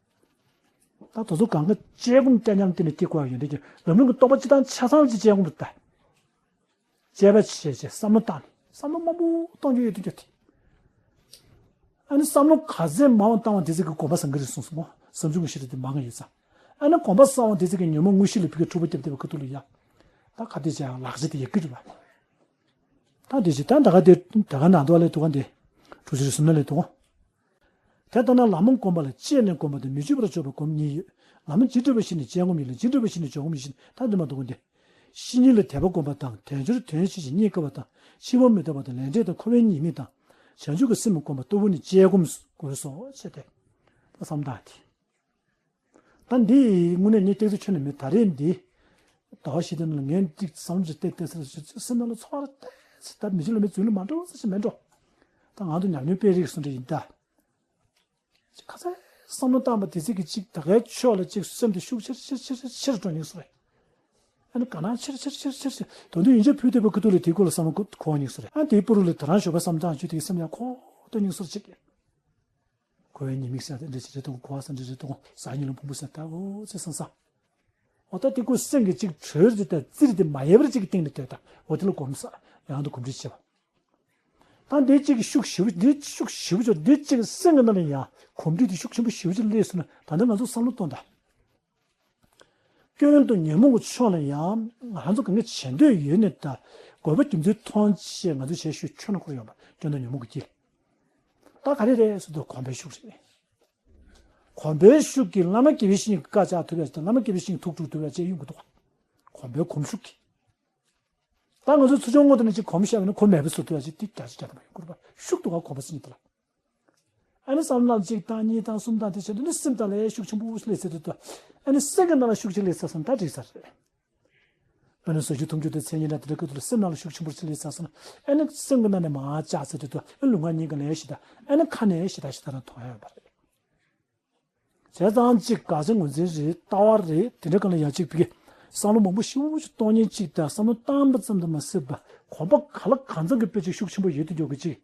ད་དེ་ཚོ་གང་ག་དཔྱད་སྒོམ་སྐྱ་ཉམས་བསྟེན་ནས་སྐྱེ་དགོས་ཡ་ཡོད་འདྲ་ཀྱི་ལམ་རིམ་གྱི་རྟོགས་པ་སྤྱི་དང་ཆ་ཚང་གི་དཔྱད་སྒོམ་རེད་ད། དཔྱད་པ་བྱས་བྱས་བསམ་བློ་བཏང་ནས་བསམ་བློ་མང་པོ་གཏོང་རྒྱུ་ཡོད་དུས་ཀྱང་དེ། ཨ་ནི་བསམ་བློ་ག་ཚད་མང་བ་བཏང་བ་དེ་ཚད་ཀྱི་གོམས་པ་བཟང་གི་རེད་གསུངས་སོང་ངོ་། བསམ་བྱུང་གི་ཤེས་རབ་དེ་མང་གི་ཡོད་ཙང་། ཨ་ནི་གོམས་པ་བཟང་བ་དེ་ཚད་ཀྱི་ཉོན་མོངས་དངོས་གཞི་ལ་ཕི་གི་འཁྲུལ་པ་བརྒྱབ་བསྡད་པ་ཁ་ཐུག་ལ་ཡ། ད་ག་དེ་བྱས་ཡང་ལག་ཆ་དེ་ཡག་གི་རེད་པ། ད་དེ་བཞིན་ད་ད་ག་དེ་ད་ག་ནང་དུ་བ་ལས་དུ་ག་འདི། གྲུ་ཆུ་རེ་གསུམ་ན་ལས་དུ་ག་དེ་ལྟ་ན་ལམ་སྒོམ་པ་ལ་དཔྱད་ནས་སྒོམ་པ་དང་མི་བརྗོད་པར་འཇོག་པའི་སྒོམ་གཉིས་ཡོད། ལམ་རྗེས་འགྲོ་བའི་ཞིང་ནས་དཔྱད་སྒོམ་ཡིན་ལ་རྗེས་འགྲོ་བའི་ཞིང་ནས་འཇོག་སྒོམ་ཡིན་ཞིང་ད་འདི་མ་གཏོགས་འདི། བཤེས་གཉེན་ལ་དད་པ་སྒོམ་པ་དང་དལ་འབྱོར་དོན་ཤེས་ཤིང་རྙེད་དཀའ་བ་དང་འཆི་བ་མི་རྟག་པ་དང་ལས་འབྲས་དང་འཁོར་བའི་ཉེས་དམིགས་དང་བྱང་ཆུབ་ཀྱི་སེམས་སྒོམ་པ་ལྟ་བུ་ནི་དཔྱད་སྒོམ་དགོས་སོ་ཞེས་ཏེ། ད་བསམ་བཏང་སྟེ། ད་འདི་དངོས་གནས་ངས་བལྟས་ཚོད་ཁྱོན་ནས་མེད་ད་རེས་འདི། ཟླ་བ་བཞི་དེ་ནང་ལ་ངས་འདི་བསམ་བློ་ཅིག་བལྟས་བལྟས་ཚར་སོང་སེམས་ནང་ལ་ཚོར་བ་བལྟས་ཚེ་ད་མི་ཆོས་བླ་མའི་རྫུན་ལ་མ་འགྲོ་ས་ཞིག་མེད་འགྲོ། ད་ང་ཚོ་ཉམས་མྱོང་དཔེ་རིག་སོང་འདྲ་ཡིན་ད། ཁ་ཚ་བསམ་བློ་བཏང་པ་དེ་ཚིག་གི་གཅིག་ད་གའི་ཕྱོགས་ལ་གཅིག་སེམས་དེ་ཤུགས་ཆེར་ཆེར་ཆེར་ཆེར་འགྲོ་ཉེག་སོ་རེད། ཨ་ནི་ག་ན་ཆེར་ཆེར་ཆེར་ཆེར་ཆེར་དོན་དུ་ཡིན་ཆ་ཕུལ་བསྡད་པ་ཁུ་ཐུག་ལ་དེའི་སྐོར་ལ་བསམ་བློ་འཁོར་ཉེག་སོ་རེད། ཨ་དེའི་པུ་རུ་ལ་དེ་རང་ཞོགས་པ་བསམ་བཏང་རྒྱུ་དེ་སེམས་ཡང་འཁོར་དོན་ཉེག་སོ་རེད་ཅིག་འཁོར་བའི་ཉེས་དམིགས་ཟེར་ཏེ་འདྲ་ཅིག་རེད་དོ། འཁོར་བ་ཟེར་འདྲ་རེད་དོ། ཟ་ཉིན་ལ་ཕུང་པོ་ཟེར་ད་འོ་ཚེ་སང་སང་། འོ་ད་དེ་ཀོ་སེམས་ཀྱི་གཅིག་གྲོལ་རེད་ད་རྩིར་དེ་མ་ཡལ་བར་གཅིག་གི་སྟེང་ནས་སྡོད་ད་འོ་དེ་ལ་གོམས་ས་ཡང་དུ་གོམས་འདྲིས་བྱེད་པ། ད་འདི་གཅིག་གི་ཤུགས་ཞེ་པོ་འདི་ཤུགས་ཞེ་པོ་ཅོག་འདི་གཅིག་གི་སེམས་ཀྱི་ནང་ལ་ཡང་གོམས་འདྲིས་དེ་ཤུགས་ཆེན་པོ་ཞེ་པོ་ཅིག་སླེབས་སོང་ན་ད་ལྟ་ང་ཚོ་བསམ་བློ་གཏོང་ད། སྐྱོན་དང་ཉོན་མོངས་ཀྱི་ཕྱོགས་ལ་ཡང་ང་ཚོ་གང་ག་བྱེད་འདོད་ཡོད་ནི་ད་དགོས་པ་རྒྱུ་མཚན་མཐོང་ཆེད་ང་ཚོ་བྱེད་ཤུགས་ཁྱོན་ནས་འཁོར་ཡོང་བ་སྐྱོན་དང་ཉོན་མོངས་ཀྱི་དཀྱིལ། ད་ག་རེ་རེད་ཟེར་དུས་གོམས་པའི་ཤུགས་རེད། གོམས་པའི་ཤུགས་ཀྱིས་བླ་མ་དགེ་བའི་བཤེས་གཉེན་གྱི་བཀའ་བཅག་ཐུབ་ཡ་ཞིག་དང་བླ་མ་དགེ་བའི་བཤེས་གཉེན་ཐུགས་དཀྲུག་ཐུབ་ཡ་བཅས་ཡོང་གི་འདུག་ག་གོམས་པའི་གོམས་ཤུགས་ཀྱིས། ད་ང་ཚོ་ཚུར་ཕྱོགས་སྔོན་དུ་ནས་ཅིག་གོམས་བཞག་པ་ན་ཁོ་མེད་པ་བཟོ་ཐུབ་ཡ་ཅིག་དེ་རྒྱ་ཆེ་རྒྱ་དམའ་ཡོང་གི་རེད་པ། ཤུགས་འདུག་ག་གོམས་པ་ཟེར་མཁན་དེ་ལ། ཨ་ནི་བསམ་བློ་གཅིག་དང་གཉིས་དང་གསུམ་དང་དེ་བྱས་དུས་ནི་སེམས་དང་ལས་ཤུགས་ཆེན་པོ་སླེབས་ཚར་དུས་ད། ཨ་ནི་སེམས་ཀྱི་ནང་ལ་ཤུགས་ཆེ་སླེབས་ཚར་སོང་ད་འགྲིག་ས་རེད། དཔེར་ན་བཟོ་རྒྱུ་འཐུང་རྒྱུ་དང་མཚན་ཉིད་དང་དེ་འདྲ་ཀུན་ཏུ་ལ་སེམས་ནང་ལ་ཤུགས་ཆེན་པོ་ཞིག་སླེབས་ཚར་སོང་ན་ཨ་ནི་སེམས་ཀྱི་ནང་ནས་མར་བཅག་ཚར་དུས་ད་ཨ་ལུས་ངག་གཉིས་ཀ་ལས་ཞེ་དྲག་ཨ་ནི་ཁ་ནས་ཞེ་དྲག་ཞེ་དྲག་རང་མཐོང་ཡ་ཡོད་པ་རེད། བྱས་ཙང་གཅིག་དགག་བྱ་ངོས་འཛིན་རེད། ལྟ་བ་རེད། དེ་འདྲ་གང་ལ་ཡང་གཅིག་བི་གེ་བསམ་བློ་མང་པོ་ཞེ་པོ་ཞིག་གཏོང་མཁན་གཅིག་དང་བསམ་བློ་བཏང་པ་ཙམ་དུ་མ་ཟད་པ་གོམས་པ་ག་ལ་གང་འཚམ་གྱི་དཔེ་ཆ་ཤུགས་ཆེན་པོ་ཡོད་དུ་འཇོག་གི་གཅིག་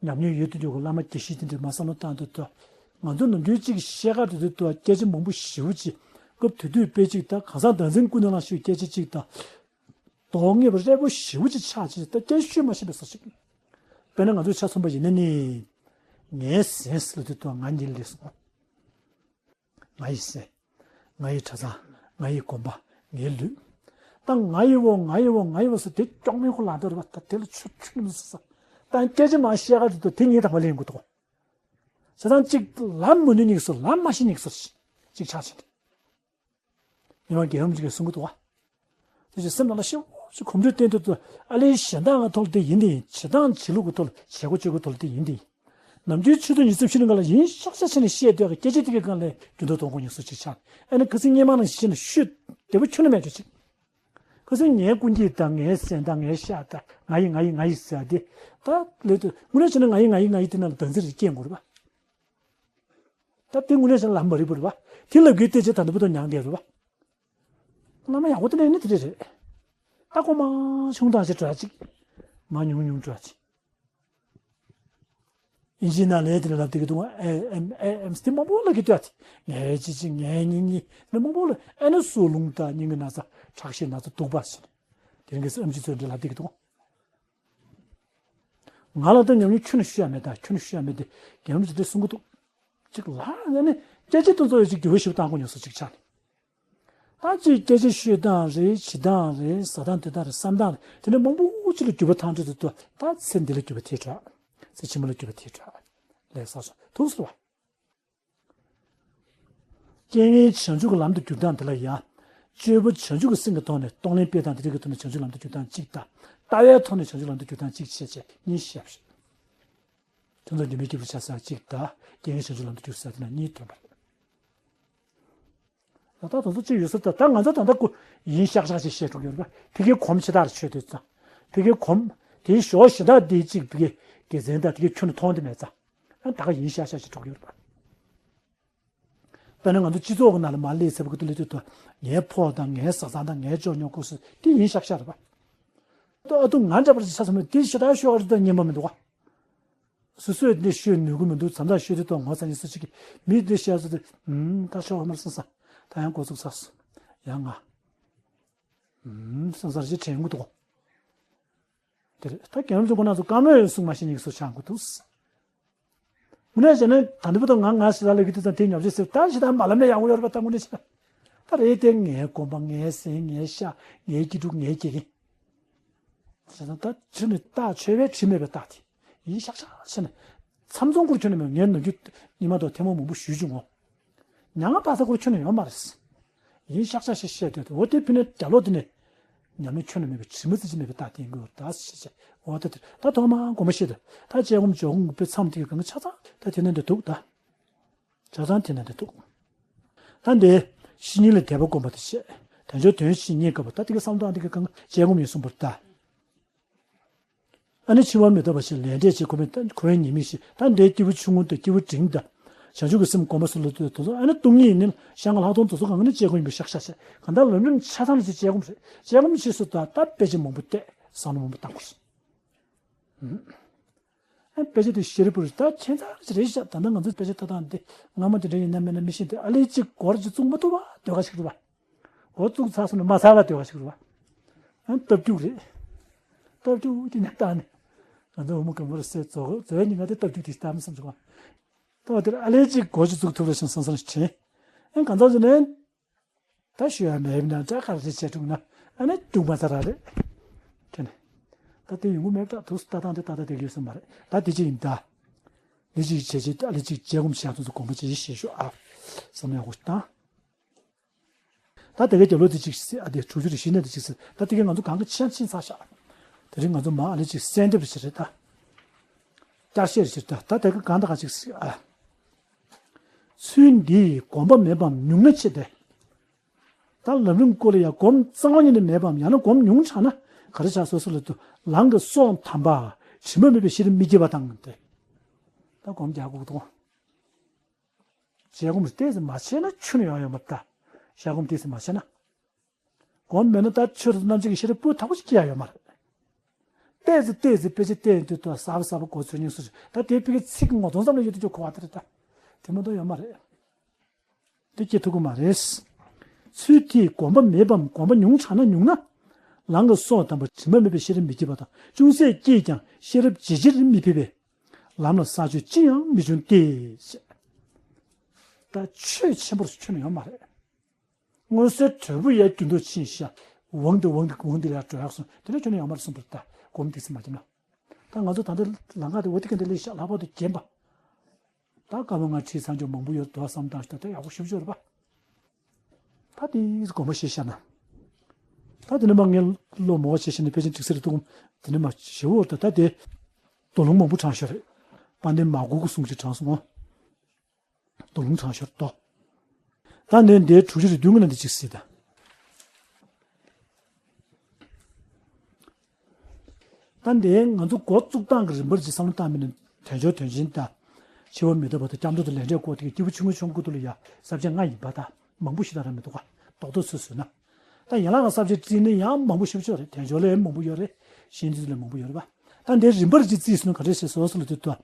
ཉམས་མྱོང་ཡོད་དུ་འཇོག་གི་བླ་མ་དགེ་བཤེས་དེ་འདྲ་མ་བསམ་བློ་བཏང་དུས་ད་ང་ཚོ་ནམ་རྒྱུན་གཅིག་བཤད་ག་དུས་དུས་ད་སྐད་ཆ་མང་པོ་ཞེ་པོ་ཅིག་སྐབས་དེ་དུས་དཔེ་གཅིག་ད་གང་ཟག་བདག་འཛིན་ཀུན་ནས་བསླངས་ཞེས་སྐད་ཆ་གཅིག་ད། དོན་ངེས་པ་རེད་པོ་ཞེ་པོ་ཅིག་ཆགས་ཅིག་ད་སྐད་ཤོད་མ་ཤེས་པའི་བཟོ་ཞིག་དཔེར་ན་ང་ཚོའི་ཆ་མཚོན་པ་ཡིན་ན་ནི། ངའི་སེམས་ལ་དུས་དུས་ང་གཉིད་ལས་སོང་། ང་ཡི་སེམས། ང་ཡི་གྲྭ་ཚང་། ང་ཡི་དགོན་པ། ངའི་ལུས། ད་ང་ཡི་བོ་ང་ཡི་བོ་ང་ཡི་བོ་ཟེར་དེ་སྐྱོག་མེད་ཁོ་ལ་འདོར་བ་ད་དེ་ལ་ཆུ་ཆུ་མི་ཟ་ས། ད་སྐད་ཆ་མ་བཤད་ག་དུས་དུས་དེ་ངའི་དང་པ་ལེན་དགོས་དོ། བྱས་ཙང་གཅིག་ལབ་མི་ནུས་ཉིག་སོ་ལབ་མ་ཤེས་ཉིག་སོ་ཅིག་ཆགས་ཕྱིན། མི་མང་རྒྱལ་བ་རིན་པོ་ཆེས་གསུང་གི་འདུག་བ། དེ་བཞིན་སེམས་ནང་ལ་ཤེས་ཤིག་གོམ་བགྲོད་བསྟན་དུས་དུ་ཨ་ལེའི་གཞན་དག་ངའི་ཐོག་ལ་དེ་ཡིན་དེ་ཡིན། བྱེད་སྟངས་བྱེད་ལུགས་ཀྱི་ཐོག་ལ་བྱེད་སྒོ་སྤྱོད་སྒོའི་ཐོག་ལ་དེ་ཡིན་དེ་ཡིན། ནམ་རྒྱུན་ཆུ་ཚོད་ཉི་ཤུ་རྩ་བཞི་ནང་ལ་ཡིན་ཤག་ཤག་བྱས་ནས་བཤད་སྡོད་ཀྱི་སྐད་ཆ་དེ་གའི་སྒང་ལ་འགྱུར་ལྡོག་གཏོང་དགོས་ཉེན་སྲིད་ཅིག་ཆགས། ཨ་ནི་ཁ་སང་སྔོན་མ་ནང་བཞིན་ཤོད་བདེ་པོ་ཁྱོན་ནས་མེད་ཆོག་ཅིག་ཁ་སང་ངའི་སྐུ་འགྱེད་དང་ངའི་གཟན་དང་ངའི་ཤ་དང་ང་ཡི་ང་ཡི་ང་ཡི་ཟེར་དེ་ད་ལས་དུས་དངོས་གནས་བྱས་ན་ང་ཡི་ང་ཡི་ང་ཡི་དེ་ནང་ལ་བདག་འཛིན་རེ་སྐྱེ་དགོས་རེད་པ། ད་དེ་དངོས་གནས་བྱས་ན་ལམ་མ་རིག་པ་རེད་པ། དེ་ལབ་དགོས་བལྟས་བྱས་ད་ལྟ་བར་དུ་མྱངས་བསྡད་རེད་པ། བླ་མ་ཡག་པོ་དེ་ལས་ནི་དེ་རེད་རེད། ད་ཁོ་མ་ཆུང་དང་ཞེ་དྲག་ཅིག་མ་ཉུང་ཉུང་དྲག་ཅིག་ཨིན་ཇིའི་ནང་ལས་དེ་ལ་ལབ་དེ་གི་འདུག་ཨེ་ཨེམ་ཨེ་ཨེམ་སི་དེ་མང་པོ་ལབ་གི་འདུག་ཨ་ངའི་ཅི་ཅི་ངའི་གཉིས་གཉིས་དེ་མང་པོ་ལབ། ཨེ་ནི་སྲོག་རླུང་དང་སྙིང་གི་ན་ཚ་ཁྲག་ཤེད་ན་ཚ་གདུག་པ་ཟེར་ནས་དེ་རིང་གི་ཨེམ་ཆི་ཚོས་འདི་ལབ་དེ་གི་འདུག་ང་ལ་ད་ཉམས་མྱོང་ཁྱོན་ནས་ཞུ་ཡ་མེད། ད་ཁྱོན་ནས་ཞུ་ཡ་མེད་དེ་རྒན་རབས་ཚོས་དེ་གསུང་གི་འདུག་ཅིག་ལ་ཡ་ནི་སྐད་ཆ་དེ་ཚོ་ཡོད་ཅིག་འགྱུར་བ་ཞིག་བཏང་དགོས་ཉོག་སོ་ཅིག་ཆགས་ནས། ད་ཅིག་སྐད་ཆ་ཤོད་སྟངས་རེད། བྱེད་སྟངས་རེད། ཟ་སྟངས་འཐུང་སྟངས་རེད། བསམ་སྟངས་རེད། དེ་འདྲ་མང་པོ་ཅིག་ལ་འགྱུར་བ་བཏང་འདྲ་དུ་ད་ཚེ་འདི་ལ་འགྱུར་བ་ཐེབས་དྲགས། ཚེ་ཕྱི་མ་ལ་འགྱུར་བ་ཐེབས་དྲགས། ལས་བསགས་སོང་ཐུགས་སུ་བ། རྐྱེན་ངན་བྱང་ཆུབ་ཀྱི་ལམ་དུ་བསྒྱུར་སྟངས་འདི་ལ་ཡང་། སྤྱོད་པ་བྱང་ཆུབ་ཀྱི་སེམས་ཀྱི་ཐོག་ནས་གཏོང་ལེན་སྤེལ་སྟངས་འདི་རིགས་ཀྱི་ཐོག་ནས་བྱང་ཆུབ་ལམ་དུ་བསྒྱུར་སྟངས་གཅིག་དང་། ལྟ་བའི་ཐོག་ནས་བྱང་ཆུབ་ལམ་དུ་བསྒྱུར་སྟངས་གཅིག་བྱས་བྱས་གཉིས་བཤད་པ་རེད། དོན་དམ་སྒྱུ་མའི་སྐྱེས་བུ་ཆགས་ས་གཅིག་དང་རྐྱེན་ངན་བྱང་ཆུབ་ལམ་དུ་བསྒྱུར་ས་དེ་ན་གཉིས་ཐོན་པ་རེད། ད་ལྟ་དེ་ཚོ་གཅིག་ཡོད་ས་ད་ད་ང་ཚོ་ད་ལྟ་ཀུ་ཡིན་ཤག་ཤག་ཅིག་བཤད་འགྲོ་གི་ཡོད་རེད་པ། ཕ་གིའི་གོམ་ཕྱེ་ཐག་ཆོད་དུས་ཙང་། ཕ་གིའི་གོམ་དེའི་ཞོ་ཞེ་དྲག་དེའི་གཅིག་ཕ་གིའི་དགེ་མཚན་དང་དེ་གའི་ཁྱོན་ནས་མཐོང་དེ་མེད་ཙང་། ཨ་ད་ག་ཡིན་ཤག་ཤག་ཅིག་འགྲོ་གི་ཡོད་རེད་པ། དཔེར་ན་ང་ཚོ་སྤྱི་ཚོགས་ཀྱི་ནང་ལ་མར་སླེབས་ཚར་བ་གི་དུས་ལ་དུས་དུ་ངའི་ཕོ་དང་ངའི་བཟའ་ཚང་དང་ངའི་ཅོ་ཉོ་ཁུ་སུ་དེ་ཡིན་ཤག་ཤག་རེད་པ། ད་ཨ་ཏུ་ང་འདྲ་པར་ཅིག་ཆ་ཚང་མ་དེ་ཞེ་དྲག་ཤོག་ཨ་རི་ད་ཉན་པ་མི་འདུག་ག་སོ་སོས་འདི་ཤོད་ནུས་ཀྱི་མི་འདུག་བྱས་ཙང་ཤོད་དེ་ཐོག་ངོ་ཚ་ཡིན་སུ་ཞིག་གིས་མི་འདི་བཤད་ཚོད་དེ་ཨུམ་ད་ཤོག་ཨ་མར་སོང་ས་ད་ཡང་འགོ་ཚུགས་ཚར་སོང་། ཡང་ང་ཨུམ་སོང་ས་རེ་ཅིག་དྲན་གྱི་འདུག་དེ་རེད། ད་རྒན་རབས་ཚོ་ཁོ་ན་ཚོ་བཀའ་མོལ་གསུང་མ་ཤེས་ཉིག་སུ་ཆང་གི་འདུག་དངོས་གནས་བྱས་ན་ད་འདི་བར་དུ་ང་ང་ཞེ་དྲག་ལབ་ཀྱི་འདུག་ཙང་དེ་ཉོབ་ཆེ་ཟེར་ད་ཞེ་དྲག་མ་ལབ་ན་ཡག་པོ་ཡོད་རེད་པ། ད་དངོས་གནས་བྱས་ན་ད་རེད་དེ་ངའི་གོམ་པ་ངའི་སེམས་ངའི་ཤ་ངའི་སྐྱིད་སྡུག་ངའི་དགེ་རྒན། བྱས་ཙང་ད་ཁྱོད་ནི་རྟགས་ཆོས་པའི་དྲི་མེད་པའི་རྟགས་དེ་ཡིན་ཤག་ཤག་བྱས་ནས་མཚམས་ཚོང་སྐོར་ཁྱོད་ནི་མེད། ངས་ནམ་རྒྱུན་ཉི་མ་དང་ཐེངས་མ་མང་པོ་ཞུས་བྱུང་ངོ་། མྱ་ངན་སྤགས་ཚ་སྐོར་ཁྱོད་ནི་ཡོད་མ་རེད། ཡིན་ཤག་ཤག་ཞེས་བཤད་དུས་འོ་དེ་ཕི་ནས་དགྲ་ལོག་དེ་ནས་ཉམས་ལེན་ཁྱོད་ནི་མེད་པའི་དྲི་མ་རྩི་ཅི་མེད་པའི་རྟགས་དེ་ཡིན་དགོས་ད་ཞེས་བཤད། འོ་ད་དེ་ད་ཐོག་མ་དགོངས་པ་བཞེས་དུས་ད་དཔྱད་སྒོམ་སྦྱོར་སྒོམ་དགུ་པའི་མཚམས་དེ་གི་གང་གི་ཆ་ཚང་ད་དེ་ནས་འདི་འདུག་ད། ཆ་ཚང་དེ་ན་དེ་འདུག་ད་འདི་བཤེས་གཉེན་ལ་དད་པ་སྒོམ་པ་དེ་བྱས། དལ་འབྱོར་དོན་བཞི་རྙེད་དཀའ་བ་ད་དེ་ག་བསམ་སྟངས་དེ་ག་གང་དཔྱད་སྒོམ་ཡིན་གསུངས་པར་གདའ། ཨ་ནི་འཆི་བ་མི་རྟག་པ་ཞིག་ལས་འབྲས་ཆེ་ཁོ་བོས་ཁོ་བོའི་ཉེས་དམིགས་ཤེས། ད་འདིའི་སྐྱེས་བུ་ཆུང་ངུ་དང་སྐྱེས་བུ་འབྲིང་དང་བྱང་ཆུབ་ཀྱི་སེམས་སྒོམ་པ་སོགས་ལ་ལྟོས་དེ་ཚོ་ཨ་ནི་སྟོང་ཉིད་ཡིན་ནི་ཤ་ལྔ་ལྷག་མཐོང་དེ་ཚོ་གང་ནི་དཔྱད་སྒོམ་ཡིན་པའི་ཤག་ཤག་བྱས་གང་ལྟར་ལམ་རིམ་ཆ་ཚང་ནས་ཅིག་དཔྱད་སྒོམ་རེད། དཔྱད་སྒོམ་བྱས་སུ་ད་ད་དཔེ་ཆ་མང་པོ་བལྟས་བསམ་བློ་མང་པོ་བཏང་དགོས། དཔེ་ཆ་དེ་ཤེས་རིག་པུ་རེད་ད་ཁྱད་མཚར་ཞིག་རེད་ཤག་ད་ལྟ་ང་ཚོའི་དཔེ་ཆ་ལྟ་སྟངས་འདི་སྔ་མ་དེ་འདྲ་ཡིན་ན་མིན་ན་མི་ཤེས་ཏེ་ཨ་ལས་ཅིག་སྒོར་ཅིག་བཙུགས་མ་ཐུབ་པ་དེ་ག་ཞིག་རེད་པ། འོ་བཙུགས་ཚར་སོང་ན་མ་ཚར་བ་དེ་ག་ཞིག་རེད་པ། ཨ་སྟབས་འཁྲུག་རེད། སྟབས་འཁྲུག་དེ་ནས་བཏང་ནས་ང་ཚོ་འོ་མ་གང་མོར་སེ་རྫོགས་རྫོགས་ཉིན་ང་དེ་སྟབས་འཁྲུག་དེ་ལྟ་མི་བསམ་བྱུང་བ། ད་དེར་ཨ་ལས་ཅིག་སྒོར་ཅིག་བཙུགས་ཐུབ་རེ་བཞིན་སང་སང་དྲན། ཨ་གང་ཚང་ཟེར་ནས། ད་ཞུ་ཡ་མེད་ན་འདྲ་ག་རེ་བྱས་འགྲུབ་ན་ཨ་ནི་འགྲུབ་མ་ཚར་ར་རེད། དྲན། ད་དེ་ཡོང་གི་མེད་ད་དུས་སུ་ལྟ་སྟངས་དེ་ཏག་ཏག་དེ་ཡོད་ས་མ་རེད། ད་དེ་ཅི་ཡིན་ད། ལས་ཅིག་བྱས་རྗེས་ད་ལས་ཅིག་བྱས་སྒོམ་བྱས་ཚོ་ཚོ་གོམ་པ་ཅི་ཞིག་ཞུ་ཨ། བསམ་ཡག་པོ་བཏང་། ད་དེ་གའི་རྒྱབ་ལོགས་དེ་ཅིག་ཨ་དེ་དྲུག་ཅུ་རེ་བཞི་ནས་དེ་ཅིག་ཟེར་ད་དེ་གའི་ང་ཚོ་གང་གི་ཆ་ཕྱིན་ཚར་ཤག་དེ་རིང་ང་ཚོ་མ་ཨ་ལས་ཅིག་གསལ་འདེབས་རེ་བྱེད་རེད་ད། བསྐྱར་བཤད་རེ་བྱེད་ད་ད་དེ་གའི་གང་དང་གང་ཅིག་ཟེར་ཨ། ཚུལ་འདིས་གོམས་པ་མེད་པའམ་ཉུང་ན་ཆེ་སྟེ། ད་ལམ་རིམ་སྐོར་ལ་ཡང་གོམས་གཙང་བ་ཉིད་ནས་མེད་པའམ་ཡང་ན་གོམས་ཉུང་དྲགས་ན་ག་རེ་བྱ་སོ་སོ་ལ་དུ་ལམ་གྱི་སྲོག་དམ་པ་དྲི་མ་མེད་པའི་ཤེས་རབ་མི་སྐྱེ་བ་དང་སྟེ། ད་གོམས་རྒྱག་དགོས་དང་། བྱས་གོམས་ཏོག་ཙམ་མ་བྱས་ན་ཆུ་ནས་ཡོང་ཡོད་མ་རེད་ད། བྱས་གོམས་ཏོག་ཙམ་མ་བྱས་ན། གོམས་མེད་ན་ད་ཆོས་རྣམ་འབྱེད་ཀྱི་ཤེས་རབ་སྤུས་དག་པོ་ཞིག་སྐྱེ་ཡ་ཡོད་མ་རེད། ཏོག་ཙམ་ཏོག་ཙམ་དཔེ་ཆ་བལྟས་དུས་ད་གསར་པ་གསར་པ་གོ་ཚོད་སྙིང་སུ་ཞིག་ད་དེ་དཔེ་ཀའི་ཚིག་ངོ་གདོང་ཙམ་ལ་ཡོད་དུ་ཅོ་གོ་བ་དེ་རེད་ད། དེ་མ་གཏོགས་ཡོད་མ་རེད། དེ་སྐྱེ་ཐུབ་ཀྱི་མ་རེད། ཚུལ་དེས་གོམས་པ་མེད་པའམ་གོམས་པ་ཉུང་དྲགས་ན་ཉུང་ན། ལམ་གྱི་སྲོག་དམ་པ་དྲི་མ་མེད་པའི་ཤེས་རབ་མི་སྐྱེ་བ་དང་ཅུང་ཟད་སྐྱེས་ཀྱང་ཤེས་རབ་ཇེ་ཆེར་མི་ཕེབས་པས། ལམ་ལ་ས་ཆོད་ཅི་ཡང་མི་འབྱུང་སྟེ། ད་ཆོས་ཆེན་པོར་ཁྱོན་ནས་ཡོད་མ་རེད། མངོན་གསལ་དོད་པོ་ཡར་རྒྱུན་དུ་ཕྱིན་ཤག་འོང་དེ་འོང་དེ་འོང་དེ་ལ་འགྲོ་ཡག་སོང་དེ་ལ་ཁྱོན་ནས་ཡོད་མ་རེད་གསུངས་པར་ད་གོམས་ཏོག་ཙམ་མ་བརྒྱབ་ན། ད་ང་ཚོ་ད་ལྟ་ལམ་ཁ་དེ་འོ་དེ་ག་འདི་ལས་ཤག་ལྷག་པར་དུ་རྒན་པ། ད་སྐར་མ་ལྔ་ཁྲིད་ཚང་ཆོག་མང་པོ་ཡོད་དོ་བསམ་བཏང་ཞིག་ད་ད་ཡག་པོ་ཞིབ་ཞིབ་རེད་པ། ད་དེ་གོམས་པ་ཤེས་ཤག་ན། ད་དེ་ནས་མ་ངས་བློ་མོ་བ་བྱས་ཤིང་ནས་དཔེ་ཅན་ཀྲིག་སེ་རེ་འདུག་དེ་ནས་མ་ཞེ་བོ་ད་ད་དེ་དོ་ལུང་མང་པོ་དྲངས་ཤོར་རེད། དཔལ་ལྡན་མ་གུ་གུ་གསུང་ཅིག་དྲངས་སོང་ངོ་། དོ་ལུང་དྲངས་ཤོར་ཏོ། ད་ནས་འདིའི་དྲུག་ཅུ་རེ་བདུན་གྱི་ནང་དེ་ཅིག་སྲིད་ད། ད་འདིའི་ང་ཚོ་འགོ་བཙུགས་སྟངས་ཀྱི་རིམ་པར་ཅིག་བསམ་བློ་བཏང་མིན་ན་དལ་འབྱོར་དོན་ཆེན་དང་། འཆི་བ་མི་རྟག་པ་དང་སྐྱབས་འགྲོ་དང་ལས་འབྲས་སྐོར་དེ་གི་སྐྱེས་བུ་ཆུང་ངུ་ཆུང་ཀུ་དུ་ལ་ཡ་ས་བཅད་ལྔ་ཡིན་པ་དང་མང་པོ་ཞིག་དང་ར་མི་འདུག་ག་རྡོག་རྡོག་ཚོད་བཟོས་ན། ད་ཡན་ལག་གི་ས་བཅད་བརྩིས་ན་ཡང་མང་པོ་ཞེ་པོ་ཅིག་ཡོད་རེད། དལ་འབྱོར་ལས་མང་པོ་ཡོད་རེད། གཞན་དུས་ལས་མང་པོ་ཡོད་རེད་པ། ད་འདིའི་རིམ་པར་ཅིག་བརྩིས་སོང་ན་ག་འདྲས་ཞེས་ཟེར་བ་སོགས་ལ་ལྟོས་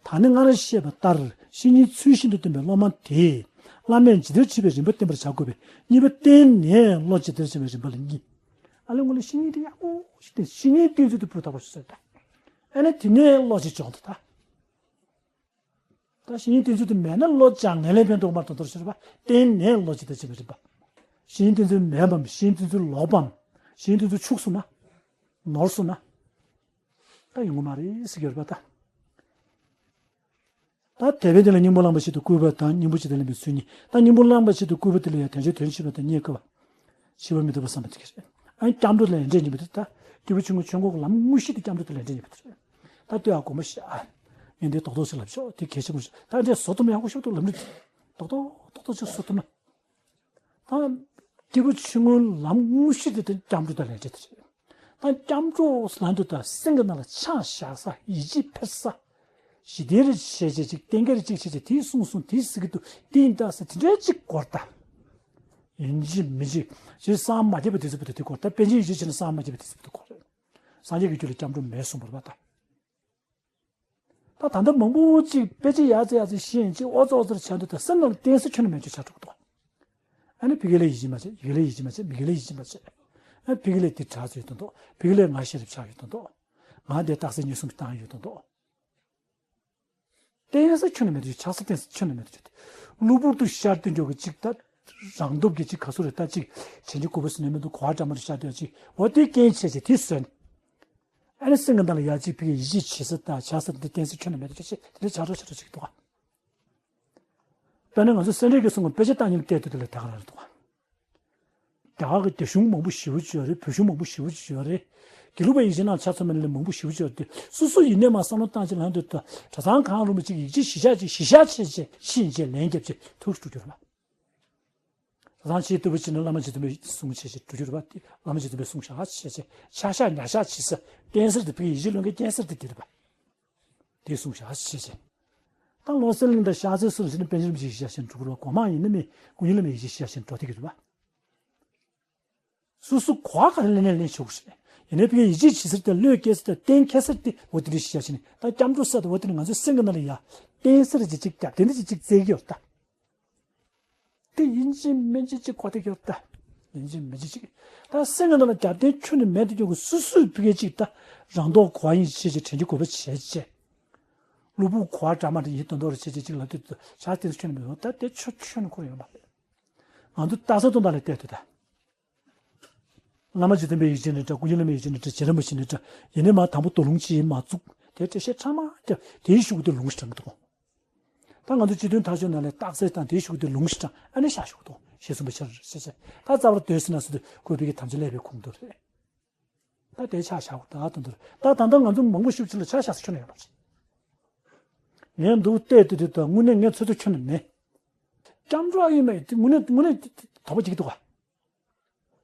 དང་། ད་ནི་སྔར་བཤད་པ་ལྟར་བཤེས་གཉེན་ཚུལ་བཞིན་དུ་སྟོན་པའི་སློབ་མ་དེས་བླ་མས་ཇི་ལྟར་བྱེད་པའི་རིམ་པ་བསྟན་པར་བྱ་དགོས་པས་གཉིས་པ་བསྟེན་ནས་བློ་ཇི་ལྟར་འཆང་བའི་རིམ་པ་ལ་གཉིས། ཨ་ལས་ངོ་ལ་བཤེས་གཉེན་དེ་ཡག་པོ་ཞིག་བསྟེན། བཤེས་གཉེན་བསྟེན་ཚུལ་དེ་སྤུས་དག་པོ་ཞིག་གསན་དང་། ཨ་ནི་དེ་ནས་བློ་ཅིག་སྦྱོང་དང་ད། ད་བཤེས་གཉེན་བསྟེན་ཚུལ་དེ་མེད་ན་བློ་སྦྱང་ངན་ལས་ཕན་ཐོགས་མར་དོན་མཐོར་ཕྱིན་པ། བསྟེན་ནས་བློ་ཇི་ལྟར་འཆང་བའི་རིམ་པ། བཤེས་གཉེན་བསྟེན་ཚུལ་མེད་པའམ་བཤེས་གཉེན་བསྟེན་ཚུལ་ལོག་པའམ། བཤེས་གཉེན་བསྟེན་ཚུལ་འཆུག་སོང་ན། ནོར་སོང་ན། ད་ཡོང་གི་མ་རེད་ཟེར་གྱི་ཡོད་རེད་པ་ད། ད་དེ་བས་དེ་ལ་སྙིང་པོ་བླངས་པ་ཞིག་ཏུ་བསྐུལ་བ་དང་། སྙིང་པོ་ཇི་ལྟར་ལེན་པའི་ཚུལ་གཉིས། ད་སྙིང་པོ་བླངས་པ་ཞིག་ཏུ་བསྐུལ་བ་དེ་ལ་ཡང་དལ་འབྱོར་དོན་ཆེན་པ་དང་རྙེད་དཀའ་བ། འཆི་བ་མི་རྟག་པ་བསམ་པ་དེ་ག་རེད། ཨ་ནི་སྐྱབས་འགྲོ་ལ་ཡང་འདྲེན་སྙིང་པོ་དེ་ད། སྐྱེས་བུ་ཆུང་ངུ་ཆུང་ཀུ་གི་ལམ་དངོས་གཞི་དེ་སྐྱབས་འགྲོ་དེ་ལ་འདྲེན་སྙིང་པོ་དེ་རེད། ད་ལྟོས་ཨ་དགོངས་པ་བཞག་ཨ། ངས་འདི་རྡོག་རྡོག་ཅིག་ལབ་ཆོག་དེ་གལ་ཆེན་པོ་ཞིག་ད་འདྲས་བཟོ་ཐུབ་ན་ཡག་པོ་ཞིག་འདུག་ལམ་རིམ་དེ། རྡོག་རྡོག་རྡོག་རྡོག་ཅིག་བཟོ་ཐུབ་ན། ད། སྐྱེས་བུ་ཆུང་ངུའི་ལམ་དངོས་གཞི་དེ་དང་སྐྱབས་འགྲོ་དང་ལས་འབྲས་དེ་རེད། ད་སྐྱབས་འགྲོ་ལབ་དུས་ད་སེམས་ཀྱི་ནང་ལ་ཆ་བཞག་ས་ཡིད་ཆེས་འཕེར་ས། ཞི་བདེ་རེ་བྱས་བྱས་ཅིག་གཏན་འཁེལ་རེ་ཅིག་བྱས་བྱས་དེ་གསུངས་སོང་དེ་ཟེར་གྱི་འདུག་དེ་ཡིན་ད་ཟེར་དེ་འདྲའི་ཅིག་དགོས་རེད་ད། ཡིན་གཅིག་མིན་གཅིག་ཅིག་སངས་མ་རྒྱས་པ་དེ་ཚོ་བོད་དུ་དེ་དགོས་རེད་ད། པཎ་ཆེན་ཡིད་ཆེས་བྱས་ན་སངས་མ་རྒྱས་པ་དེ་ཚོ་བོད་དུ་དགོས་རེད། སངས་རྒྱས་ཀྱི་རྒྱུད་ལ་སྐྱབས་འགྲོ་མེད་གསུངས་པ་རེད་པ་ད། ད་ད་ལྟ་མང་པོ་ཅིག་དཔེ་ཆ་ཡག་ཙེ་ཡག་ཙེ་ཤེས་ཡིན་ཅིག་ཨོ་ཙི་ཨོ་ཙི་བྱས་འདུག་ད་སེམས་ནང་ལ་བརྟན་ས་ཁྱོན་ནས་མེད་ཅིག་ཆགས་འགྲོ་གི་འདུག་ཨ་ནི་ཕ་གི་ལ་ཡིད་ཆེས་མ་བྱེད། ཡུལ་ལ་ཡིད་ཆེས་མ་བྱེད། མི་གི་ལ་ཡིད་ཆེས་མ་བྱེད། ཨ་ཕ་གི་ལ་དེ་དྲག་ཙེ་ཡོད་དོན་འདུག་ཕ་གི་ལ་ང་ཤེས་རབ་ཆགས་ཡོད་དོན་འདུག་ང་དེ་རྟགས་གསལ་ཉེར་གསུམ་གྱི་བཏང་ཡོད་དོན་འདུག་བརྟན་ས་ཁྱོན་ནས་མེད་དུ་ཆགས་ས་བརྟན་ས་ཁྱོན་ནས་མེད་དུ་ཆགས་ཏེ། གློ་བུར་དུ་ཤར་དུ་འགྱོ་གི་ཅིག་ད། རང་སྟོབས་ཀྱིས་ཅིག་ག་སུ་རེད་ད་ཅིག་བྱེད་འཇུག་དགོས་པ་སུ་ནས་མི་འདུག་གོ་བ་འདྲ་མ་རེད་ཤར་དུ་ཡ་ཅིག་འོ་དེ་རྐྱེན་བྱས་བྱས་དེ་བཟོས་ནས། ཨ་ནི་སེམས་ཀྱི་ནང་ལ་ཡ་ཅིག་ཕ་གི་ཡིད་ཆེས་བྱེད་ས་དང་བྱ་ས་དེ་བརྟན་ས་ཁྱོན་ནས་མེད་དུ་ཆགས་ཤིག་དེ་འདྲ་ཆགས་འགྲོ་ཆགས་འགྲོ་ཅིག་འདུག་ག་དཔེར་ན་ང་ཚོ་སེ་འབྲས་དགེ་གསུམ་གྱི་དཔེ་ཆ་ལྟ་མཁན་བལྟས་དུས་དེ་ལ་ད་ག་རང་རེད་འདུག་ག་རྒྱ་གར་གྱི་རྒྱ་གཞུང་མང་པོ་ཞེ་པོ་ཅིག་ཡོད་རེད། བོད་གཞུང་མང་པོ་ཞེ་པོ་ཅིག་ཡོད་རེད། དགེ་ལུགས་པ་ཡིན་ཕྱིར་ནང་ཆ་ཚང་མ་ལ་མང་པོ་ཞེ་པོ་ཅིག་ཡོད་རེད་དེ། སོ་སོ་ཡིན་ནའི་མ་བསམ་བློ་བཏང་ཅིག་ལངས་དུས་ད་གྲྭ་ཚང་གང་རུང་བ་ཅིག་ཡིད་ཆེས་གཞི་བཞག་ཅིག་གཞི་བཞག་བྱས་བྱས་ཤེས་བྱས་ལན་རྒྱབ་བྱས་ཐུགས་སུ་འགྲོ་རྒྱུ་རེད་པ། གྲྭ་ཚང་ཆེས་བསྟོད་པ་བྱས་ན་བླ་མ་རྗེ་བཙུན་པའི་གསུང་བྱས་བྱས་འགྲོ་རྒྱུ་རེད་པ། དེ་བླ་མ་རྗེ་བཙུན་པའི་གསུང་བཞག་བྱས་བྱས་ཆ་བཞག་ཉ་བཞག་བྱས་ས་བརྟན་སར་དེ་ཕ་གི་ཡིད་ཆེས་ལོན་མཁན་བརྟན་སར་དེ་དེ་རེད་པ། དེ་གསུངས་བཞག་ཞེས་བྱས། ད་ལོ་གསར་གླིང་དང་ཤར་རྩེ་སོགས་ཟེར་ན་པཎ་ཆེན་རིན་པོ་ཆེ་ཡིད་ཆེས་བྱས་ནས་འགྲོ་གི་རེད་པ། སྒོ་མང་ཡིན་ན་མིན་དགུ་ཉིད་བླ་མའི་ཡིད་ཆེས་བྱས་ནས་འགྲོ་བསྡད་ཀྱི་རེད་པ། སོ་སོ་གོ་བ་ག་རེ་ལེན་ནའི་ལེན་ཆོག་གི་རེད། ཡིན་ནའི་ཕ་གི་ཡིད་ཆེས་བྱེད་སར་དང་བློས་བཀལ་སར་དང་གཏན་འཁེལ་སར་དེ་འོ་དེ་འདྲ་ཞིག་བྱས་ནས་ད་སྐྱབས་འགྲོ་ས་དང་འོ་དེ་འདྲ་ང་ཚོའི་སེམས་ཀྱི་ནང་ལ་ཡ་བརྟན་སར་ཅིག་ཅིག་རྒྱབ་དེ་འདྲ་ཅིག་ཅིག་བཙལ་གྱི་ཡོད་ད། དེ་ཡིན་གཅིག་མིན་གཅིག་ཅིག་གོ་བསྡད་ཀྱི་ཡོད་ད། ཡིན་གཅིག་མིན་གཅིག་ཅིག་ད་སེམས་ཀྱི་ནང་ལ་རྒྱབ་རྟེན་ཁྱོན་ནས་མེད་དུ་འགྱོ་གི། སོ་སོས་ཕ་གི་ཅིག་ད་རང་རྟོགས་གོ་བ་ཡིན་ཞེས་བྱས་དྲན་རྒྱུ་དགོས་པ་བྱས་བྱས། གློ་བུར་གོ་བ་འདྲ་མ་འདྲ་ཡིན་དོན་དོ་རུ་བྱས་བྱས་ཅིག་ལབ་དུས་ད་ཆ་རྟེན་ཁྱོན་ནས་མེད་ཡོང་ད། དེ་ཆོས་ཁྱོན་ནས་འཁོར་ཡོང་མ་རེད། ང་ཚོ་རྟགས་གསལ་སྟོང་པ་ལ་བལྟས་དུས་ད། བླ་མ་རྗེ་བཙུན་པའི་ཡིད་ཆེས་ནི་འདྲ། ཀུན་མཁྱེན་བླ་མའི་ཡིད་ཆེས་ནི་འདྲ། རྗེ་རིན་པོ་ཆེ་ནི་འདྲ། ཡིན་ནའི་མ་དང་པོ་དོ་ལུང་ཅིག་མ་བཙུགས་དེ་འགྲེལ་བཤད་ཕྲ་མ་རྒྱབ་དེའི་གཞུག་གུ་དེ་ལུང་ཞིག་དྲངས་ཀྱི་འདུག་ད་ང་ཚོ་སྤྱི་མཐུན་མཐའ་དཔྱོད་ནང་ལ་རྟགས་གསལ་དང་དེའི་གཞུག་གུ་དེ་ལུང་ཞིག་དྲངས། ཨ་ནི་ཤ་ཞུགས་འདུག་ཞེས་གསུངས་པའི་ཕྱིར་ཞེས་བྱས། ད་རྩ་བར་དོན་ཟེར་ན་ཟེར་དུས་ཁོས་ཕ་གི་དམ་ཆོས་བསླབ་པའི་ཁུངས་འདུག་རེད། ད་དེ་ཆ་བཞག་དགོས་ད་དོན་དུ་རེད། ད་ད་ལྟ་ང་ཚོ་མང་པོ་ཞིག་ཅིག་ལ་ཆ་བཞག་ས་ཁྱོན་ནས་ཡོད་མ་རེད། ངས་འདུག་བལྟས་དུས་དུས་ད་དངོས་གནས་ངས་ཚོད་ཚོད་ཁྱོན་ནས་མེད། སྐྱབས་འགྲོ་ཨ་ཡིན་མ་ཡིན་དེ་དངོས་གནས་དངོས་གནས་དོགས་པ་སྐྱེ་གི་འདུག་ག་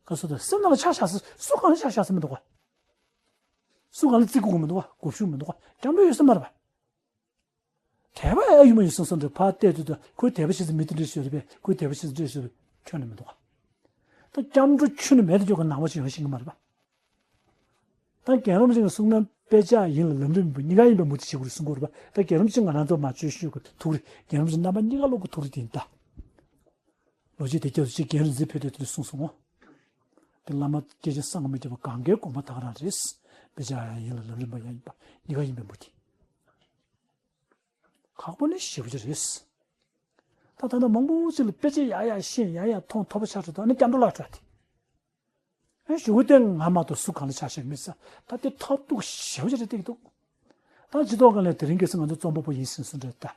ག་སོ་ད་སེམས་ནང་ལ་ཆ་བཞག་ས་སུ་གང་ལ་ཆ་བཞག་ས་མི་འདུག་ག་སུ་གང་ལ་བརྩི་དགོས་མི་འདུག་ག་སྒོ་ཕྱུགས་མི་འདུག་ག་སྐྱབས་འགྲོ་ཡོད་ས་མ་རེད་པ། དད་པ་ཨ་ཡུལ་མ་ཡུལ་སོང་སོང་འདྲ་ཕར་བལྟས་དུས་ད་ཁོའི་དད་པ་བྱེད་ས་མི་དེ་འདྲ་ཞིག་ཡོད་རེད་པས། ཁོའི་དད་པ་བྱེད་ས་འདྲ་ཞིག་ཁྱོན་ནས་མི་འདུག་ག་ད་སྐྱབས་འགྲོ་ཁྱོན་ནས་མེད་དུ་འཇོག་གི་ནང་པ་ཞིག་ཡོང་ཤེས་ཀྱི་མ་རེད་པ། ད་རྒན་རབས་ཅིག་གིས་གསུངས་ན་དཔེ་ཆ་ཡིན་ལ་ལམ་རིམ་པོ་གཉིས་ཀ་ཡིན་པའི་མུ་མཐུད་བྱེད་དགོས་རེད་གསུང་གི་ཡོད་རེད་པ། ད་རྒན་རབས་ཅིག་ང་རང་ཚོ་མ་བཅོས་ཞུས་ཀྱི་ཐུགས་རེ་རྒན་རབས་ཅིག་རྣམ་པ་གཉིས་ཀ་ལོག་གི་ཐུགས་རེ་དེ་ཡིན་ད། ལོ་རྒྱུས་དེ་སྐྱབས་སུ་མཆི་རྒན་རིག་འཛིན་ཕེབས་དུས་དེ་གསུངས་སོང་ངོ་། དེ་བླ་མ་སྐྱེས་ཆེན་སངས་རྒྱས་མི་བརྗེད་པ་གངྒཱའི་དགོན་པ་ད་ག་རང་རེད། དཔེ་ཆ་ཡིན་ལ་ལམ་རིམ་པ་ཡང་ཡིན་པ་གཉིས་ཀ་ཡིན་པའི་མུ་མཐུད། ཁག་པོ་ནི་ཞེ་པོ་ཅིག་རེད། ད་ད་ལྟ་མང་པོ་ཅིག་ལ་དཔེ་ཆ་ཡག་ཡག་ཤེས་ཡག་ཡག་མཐོང་ཐོབ་པ་ཆགས་འགྲོ་ད་ནི་སྐྱབས་འགྲོ་ལ་འགྲོ་དེ། ཨེ་ཞུ་དེ་ང་མ་གཏོགས་སུ་གང་ལ་ཆ་བཞག་མེད་ས། ད་དེ་ཐབས་སྡུག་ཞེ་པོ་ཅིག་རེད་བསྡད་ཀྱི་འདུག་ད་སྤྱི་ཚོགས་སྒང་ལ་དེ་རིང་ཁ་སང་ང་ཚོ་རྩོམ་པ་པོ་ཡིན་ཟིན་སོང་འདྲ་ད།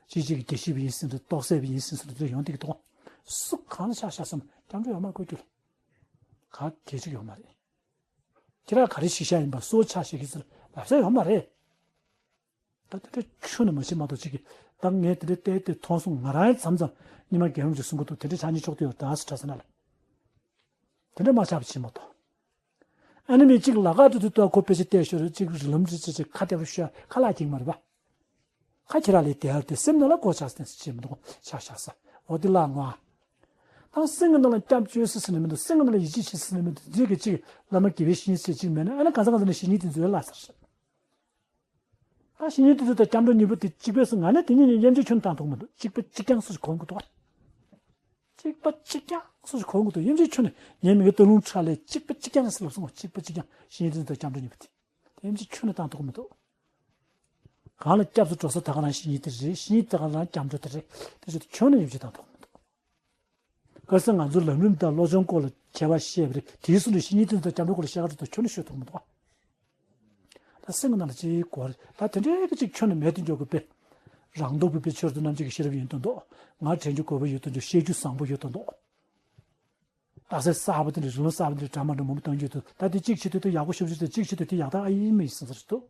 ཅིག་ཅིག་གི་དགེ་བཤེས་པ་ཡིན་ཟིན་འདྲ་རྟོགས་སད་པ་ཡིན་ཟིན་སོང་འདྲ་དེ་ཡོང་བསྡད་ཀྱི་འདུག་སུ་གང་ལ་ཆ་བཞག་སམ་སྐྱབས་འགྲོ་ཡོད་མ་རེད་ཁོ་རྒྱུད་ལ། ག་གལ་ཆེ་ཡོད་མ་རེད། ཁྱེད་རང་ག་རེ་ཞིག་བཤད་ཡིན་པ་སོ་ཆ་ཞིག་གི་ཟེར་ལབ་ས་ཡོད་མ་རེད། ད་དེ་འདྲ་ཁྱོན་ནས་མ་བྱེད་མ་གཏོགས་ཅིག་གིས་ད་ངས་དེ་འདྲ་བལྟས་ཏེ་མཐོང་སོང་། ང་རང་མཚམས་མཚམས་ཉི་མ་རྒན་རབས་ཀྱིས་གསུང་གི་འདུག་དེ་འདྲ་ཆགས་ཉེན་ཆོག་དུ་ཡོད་ད་ཟེར་དྲ་ས་ན་ལ། དེ་འདྲ་མ་ཆགས་པ་བྱེད་མ་གཏོགས། ཨ་ནི་མི་གཅིག་ལ་ཁ་ཏུ་ཏུ་ཏུ་ཁོ་དཔེ་ཆ་བལྟས་ཤོར་རེད། གཅིག་རི་ལམ་རི་ཅི་ཅི་ཁ་བལྟས་པ་ཤོར་ཁ་ལག་འགྱིང་མ་རེད་པ། ཁ་ཁྱེད་རང་ལས་དེ་ཧར་དེ་སེམས་ནང་ལ་གོ་ཆགས་སྟེ་ཅི་མི་འདུག་ཆགས་ཤག་ས་འོ་དེ་ལ་ངོ་ཨ། ད་སེམས་ཀྱི་ནང་ལ་སྐྱབས་བཅོལ་སྲིད་ཟེར་ནས་མི་འདུག་སེམས་ཀྱི་ནང་ལ་ཡིད་ཆེས་བྱེད་ཟེར་ནས་མི་འདུག་འདི་གི་གཅིག་བླ་མ་དགེ་བའི་བཤེས་གཉེན་ཟེར་གཅིག་མེད་ན་ཨ་ནི་གང་ཟག་གང་ཟག་ནས་བཤེས་གཉེན་དེ་ཚོའི་ལ་ཟེར། ཨ་བཤེས་གཉེན་དེ་ཚོ་དང་སྐྱབས་འགྲོ་གཉིས་པོ་དེ་གཅིག་པས་སུ་ང་ནི་དེ་གཉིས་ནི་དབྱེ་འབྱེད་ཁྱོན་བཏང་ཐུབ་མི་འདུག་གཅིག་པ་གཅིག་རྐྱང་སུ་ཞིག་གོ་གི་འདུག་གཅིག་པ་གཅིག་རྐྱང་སུ་ཞིག་གོ་གི་འདུག་དབྱེ་འབྱེད་ཁྱོན་ནས་ངའི་མི་གི་སྟོད་ལུང་ཁྲ་ལས་གཅིག་པ་གཅིག་རྐྱང་ཟེར་ལབ་སོང་། གཅིག་པ་གཅིག་རྐྱང་བཤེས་གཉེན་དེ་ཚོ་དང་སྐྱབས་འགྲོ་གཉིས་པོ་དེ་དབྱེ་འབྱེད་ཁྱོན་ནས་བཏང་ཐུབ་མི་འདུག་གང་ལ་སྐྱབས་སུ་འགྲོ་ས་ད་ག་རང་བཤེས་གཉེན་དེ་རེད། བཤེས་གཉེན་ད་ག་རང་སྐྱབས་འགྲོ་དེ་རེད། དེ་ཚོ་དེ་ཁྱོན་ནས་དབྱེ་འབྱེད་བཏང་ཐུབ་མི་འདུག་གལ་སྲིད་ང་ཚོ་ལམ་རིམ་དང་བློ་སྦྱོང་སྐོར་ལ་ཁྱད་པར་བཤད་པ་རེད། དེའི་སུ་ལ་བཤེས་གཉེན་དེ་ཚོ་དང་སྐྱབས་འགྲོ་སྐོར་ལ་བཤད་ག་འགྲོ་དུས་ཁྱོན་ནས་ཤོད་ཐུབ་མི་འདུག་ད་སེམས་ཀྱི་ནང་ལ་ཅིག་གོ་རེད། ད་དེ་འདྲའི་གི་ཅིག་ཁྱོན་ནས་མེད་དུ་འཇོག་དགོས་པས། རང་ལྡོག་ཕུད་པའི་ཆོས་སུ་རྣམ་འབྱེད་ཀྱི་ཤེས་རབ་ཡོད་དོ་འདུག་ང་དྲན་རྒྱུ་དགོས་པ་ཡོད་དོ་འདུག་བཤད་རྒྱུ་བཟང་པོ་ཡོད་དོ་འདུག་རྟགས་གསལ་གསར་པ་དེ་འདྲ་རིགས་ལམ་གསར་པ་དེ་འདྲ་འདྲ་མ་འདྲ་མང་པོ་གཏོང་རྒྱུ་འདུག་ད་དེ་གཅིག་བྱེད་དུས་དེ་ཡག་པོ་ཞབས་ཞུ་དེ་གཅིག་བྱེད་དུས་དེ་ཡག་ཐག་ཨ་ཡིན་མིན་ཟེར་ཟེར་འདུག་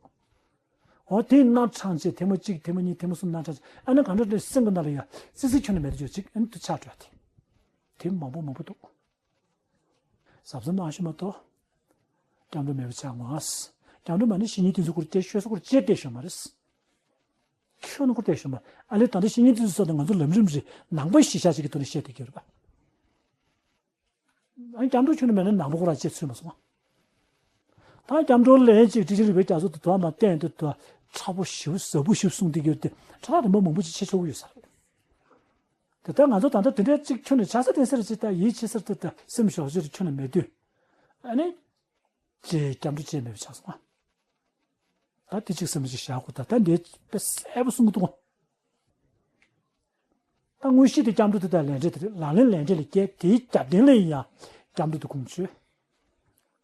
འོ་དེ་ནང་དྲངས་བྱས་ཐེངས་མ་གཅིག་ཐེངས་མ་གཉིས་ཐེངས་མ་གསུམ་ནང་དྲངས་བྱས་ཨ་ནི་གང་འདྲ་འདྲ་སེམས་ཀྱི་ནང་ལ་ཡ་ཙི་ཙི་ཁྱོན་ནས་མེད་དུ་འཇོག་ཅིག་ཨ་ནི་དུ་ཆགས་འགྲོ་དེ་དེ་མང་པོ་མང་པོ་འདུག་གཟབ་གཟབ་གནང་ཤོག་མ་གཏོགས། སྐྱབས་འགྲོ་མེད་པ་ཆགས་མ་སོང་། སྐྱབས་འགྲོ་མ་ནི་བཤེས་གཉེན་དེ་ཚོ་སྐོར་བལྟས་ཤོད་ས་སྐོར་བལྟས་བལྟས་ཤོད་མ་རེད། ཁྱོད་ནི་སྐོར་བལྟས་ཤོད་མ་ཨ་ལས་ད་ལྟ་བཤེས་གཉེན་དེ་ཚོ་སོགས་དང་ང་ཚོ་ལམ་རིམ་རེད། ནང་པ་གཞི་བཞག་ཅིག་གི་ཐོག་ནས་བཤད་བསྡད་ཀྱི་ཡོད་རེད་པ། ཨ་སྐྱབས་འགྲོ་ཁྱོད་ནི་མེད་ན་ནང་པ་ཁོ་རང་བྱེད་ཚུལ་མ་སོང་། ད་སྐྱབས་འགྲོ་ལན་ཅིག་ཁྲི་ཆེན་རིག་པའི་རྒྱ་མཚོ་དུ་དོ་མ་བསྟན་དུ་དོ་མཁྲེགས་པོ་ཞིབ་ཟབ་པོ་ཞིབ་གསུངས་བསྡད་ཀྱི་ཡོད་དེ་ཁྲ་ཁྲ་རིམ་པ་མང་པོ་ཅིག་བྱེད་ཆོག་གི་ཡོད་ས་རེད། དེ་ལྟར་ང་ཚོ་ད་ལྟ་དེ་འདྲའི་གཅིག་ཁྱོན་ནས་ཆགས་ས་བསྟན་ས་རེད། ཅིག་ད་ཡིད་ཆེས་ས་རེད། ད་སེམས་ཞོག་ཅིག་ཁྱོན་ནས་མེད་དུས། ཨ་ནི། ཅེས་སྐྱབས་འགྲོ་ཅེས་མེད་པ་ཆགས་སོང་ང་། ད་དེ་གཅིག་སེམས་ཅིག་བཞག་དགོས། ད་ད་འདི་དཔེ་གསལ་པོ་གསུང་གི་འདུག་གོ། ད་དངོས་གཞི་དེ་སྐྱབས་འགྲོ་དེ་ད་ལས་འབྲས་དེ་རེད། ལག་ལེན་ལས་འབྲས་ལ་སྐྱེལ་དེའི་རྒྱབ་རྟེན་ལ་ཡིན་ཡང་སྐྱབས་འགྲོ་དེ་ཁུངས་བཅོལ།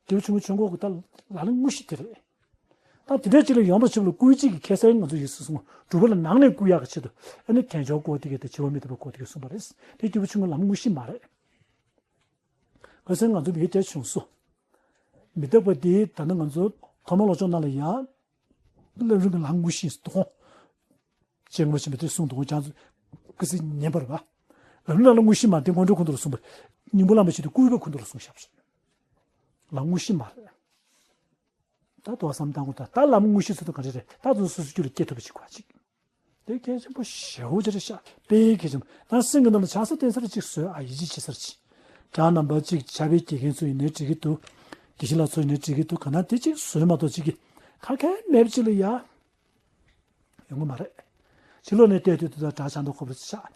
དེ་བ་ཆུང་ངུ་ཆོས་འཁོར་གྱི་ད་ལག་ལེན་དངོས་གཞི་དེ་རེད། ད་དེ་འདྲ་ཅིག་ལ་ཡོང་བ་ཞིག་ལ་བསྐུལ་ཅིག་གི་ཁ་སང་ང་ཚོ་ཡིག་གཟུགས་སོང་སྒྲུབ་པ་ལ་ནང་ནས་བསྐུལ་ཡག་གི་ཆེད་དུ་ཨ་ནི་དལ་འབྱོར་སྐོར་དེ་གས་དེ་འཆི་བ་མི་རྟག་པའི་སྐོར་དེ་གས་གསུངས་པ་རེད། དེ་སྐྱེས་བུ་ཆུང་ངུ་ལམ་དངོས་གཞི་མ་རེད། ཁ་སང་ང་ཚོ་མི་དེ་བྱུང་སོང་། མི་རྟག་པ་དེ་ད་ནི་ང་ཚོ་ཐོག་མར་སློབ་སྦྱོང་ནང་ལ་ཡང་། ལམ་རིམ་གྱི་ལམ་དངོས་གཞི་དོ་དགོང་། ཅེས་ངོ་མ་ཆེན་པོ་དེ་གསུངས་དོ་དགོང་། ཀྱང་ཁ་སང་ཉན་པ་རེད་པ། ལམ་རིམ་ནང་ལ་དངོས་གཞི་མ་རེད། དེ་སྔོན་འགྲོ་ཁོང་ཚོ་ལ་གསུངས་པ། སྙིང་པོ་བླ་མ་ཆེན་པོས་བསྐུལ་བའི་ཁོང་ཚོ་ལ་གསུངས་བཞག་པ་རེད། ལམ་དངོས་གཞི་མ་རེད། ད་དོ་བསམ་བཏང་དགོས། ད་ད་ལམ་དངོས་གཞི་ཚོ་དང་ག་རེ་རེད། ད་དུང་སོ་སོ་རྒྱུད་ལ་སྐྱེ་ཐུབ་པ་ཞིག་དགོས་ཅིག་དེ་གལ་ཆེན་པོ་ཞེ་པོ་ཅིག་རེད་ཤག་དཔེ་གལ་ཆེན་པོ། ད་སེམས་ཀྱི་ནང་ལ་ཆགས་ས་བསྟན་ས་རེ་ཅིག་བཟོས་ཨ་ཡིད་ཆེས་བྱེད་ས་རེ་ཅིག་དགྲ་རྣམ་པ་ཅིག་ཕྱག་དཔེ་དགེ་རྒན་ཚོ་ཡིན་ནའི་འགྲིག་གི་འདུག་དགེ་བཤེས་ལགས་ཚོ་ཡིན་ནའི་འགྲིག་གི་འདུག་ག་ན་དེ་ཅིག་བཟོས་མ་གཏོགས་ཅིག་གི་ཁ་ཁ་མེད་པ་ཅིག་ལ་ཡ། ཡོང་གི་མ་རེད། ཕྱི་ལོགས་ནས་བལྟས་དུས་དེ་དག་དགྲ་ཆགས་མདོག་ཁ་པོ་ཆགས།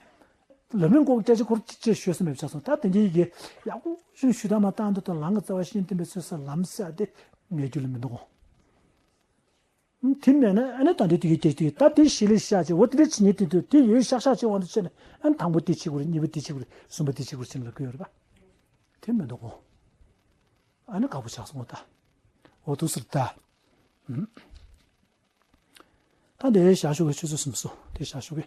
ལམ་རིམ་སྐོར་སྐད་ཆ་ཁོར་ཅིག་ཅེས་ཤོད་ས་མེད་པ་ཆགས་སོང་། ད་དེ་འདྲའི་ཡི་གེ་ཡག་པོ་ཞིག་ཞུ་དག་མ་བཏང་དུས་དང་ལམ་གྱི་རྩ་བ་ཤེས་ལྡན་པའི་ཚོད་ས་ལམ་ཟེར་དེ་ངའི་རྒྱུད་ལ་མི་འདུག་གོ། དེ་མེད་ན་ཨ་ནི་ད་འདི་དེ་གི་སྐད་དེ་ད་དེ་ཤི་ལས་ཤ་ཆེ་འོ་དེ་འདྲ་ཇི་སྙེད་དེ་དུས་དེ་ཡོད་ཤག་ཤག་ཆེ་དབང་དུ་བྱས་ནས་ཨ་ནི་དང་པོ་དེ་ཆེ་གུ་རེད། གཉིས་པ་དེ་ཆེ་གུ་རེད། གསུམ་པ་དེ་ཆེ་གུ་རེད་ཟེར་ནས་ལབ་ཀྱི་ཡོད་རེད་པ། དེ་མི་འདུག་གོ། ཨ་ནི་དགའ་པོ་ཆགས་སོང་ད། འོ་ཐུགས་སུ་ད། ད་དེ་བཞག་ཞུ་གི་ཆུ་ཚོད་གསུམ་སོ་དེ་བཞག་ཞུ་གི།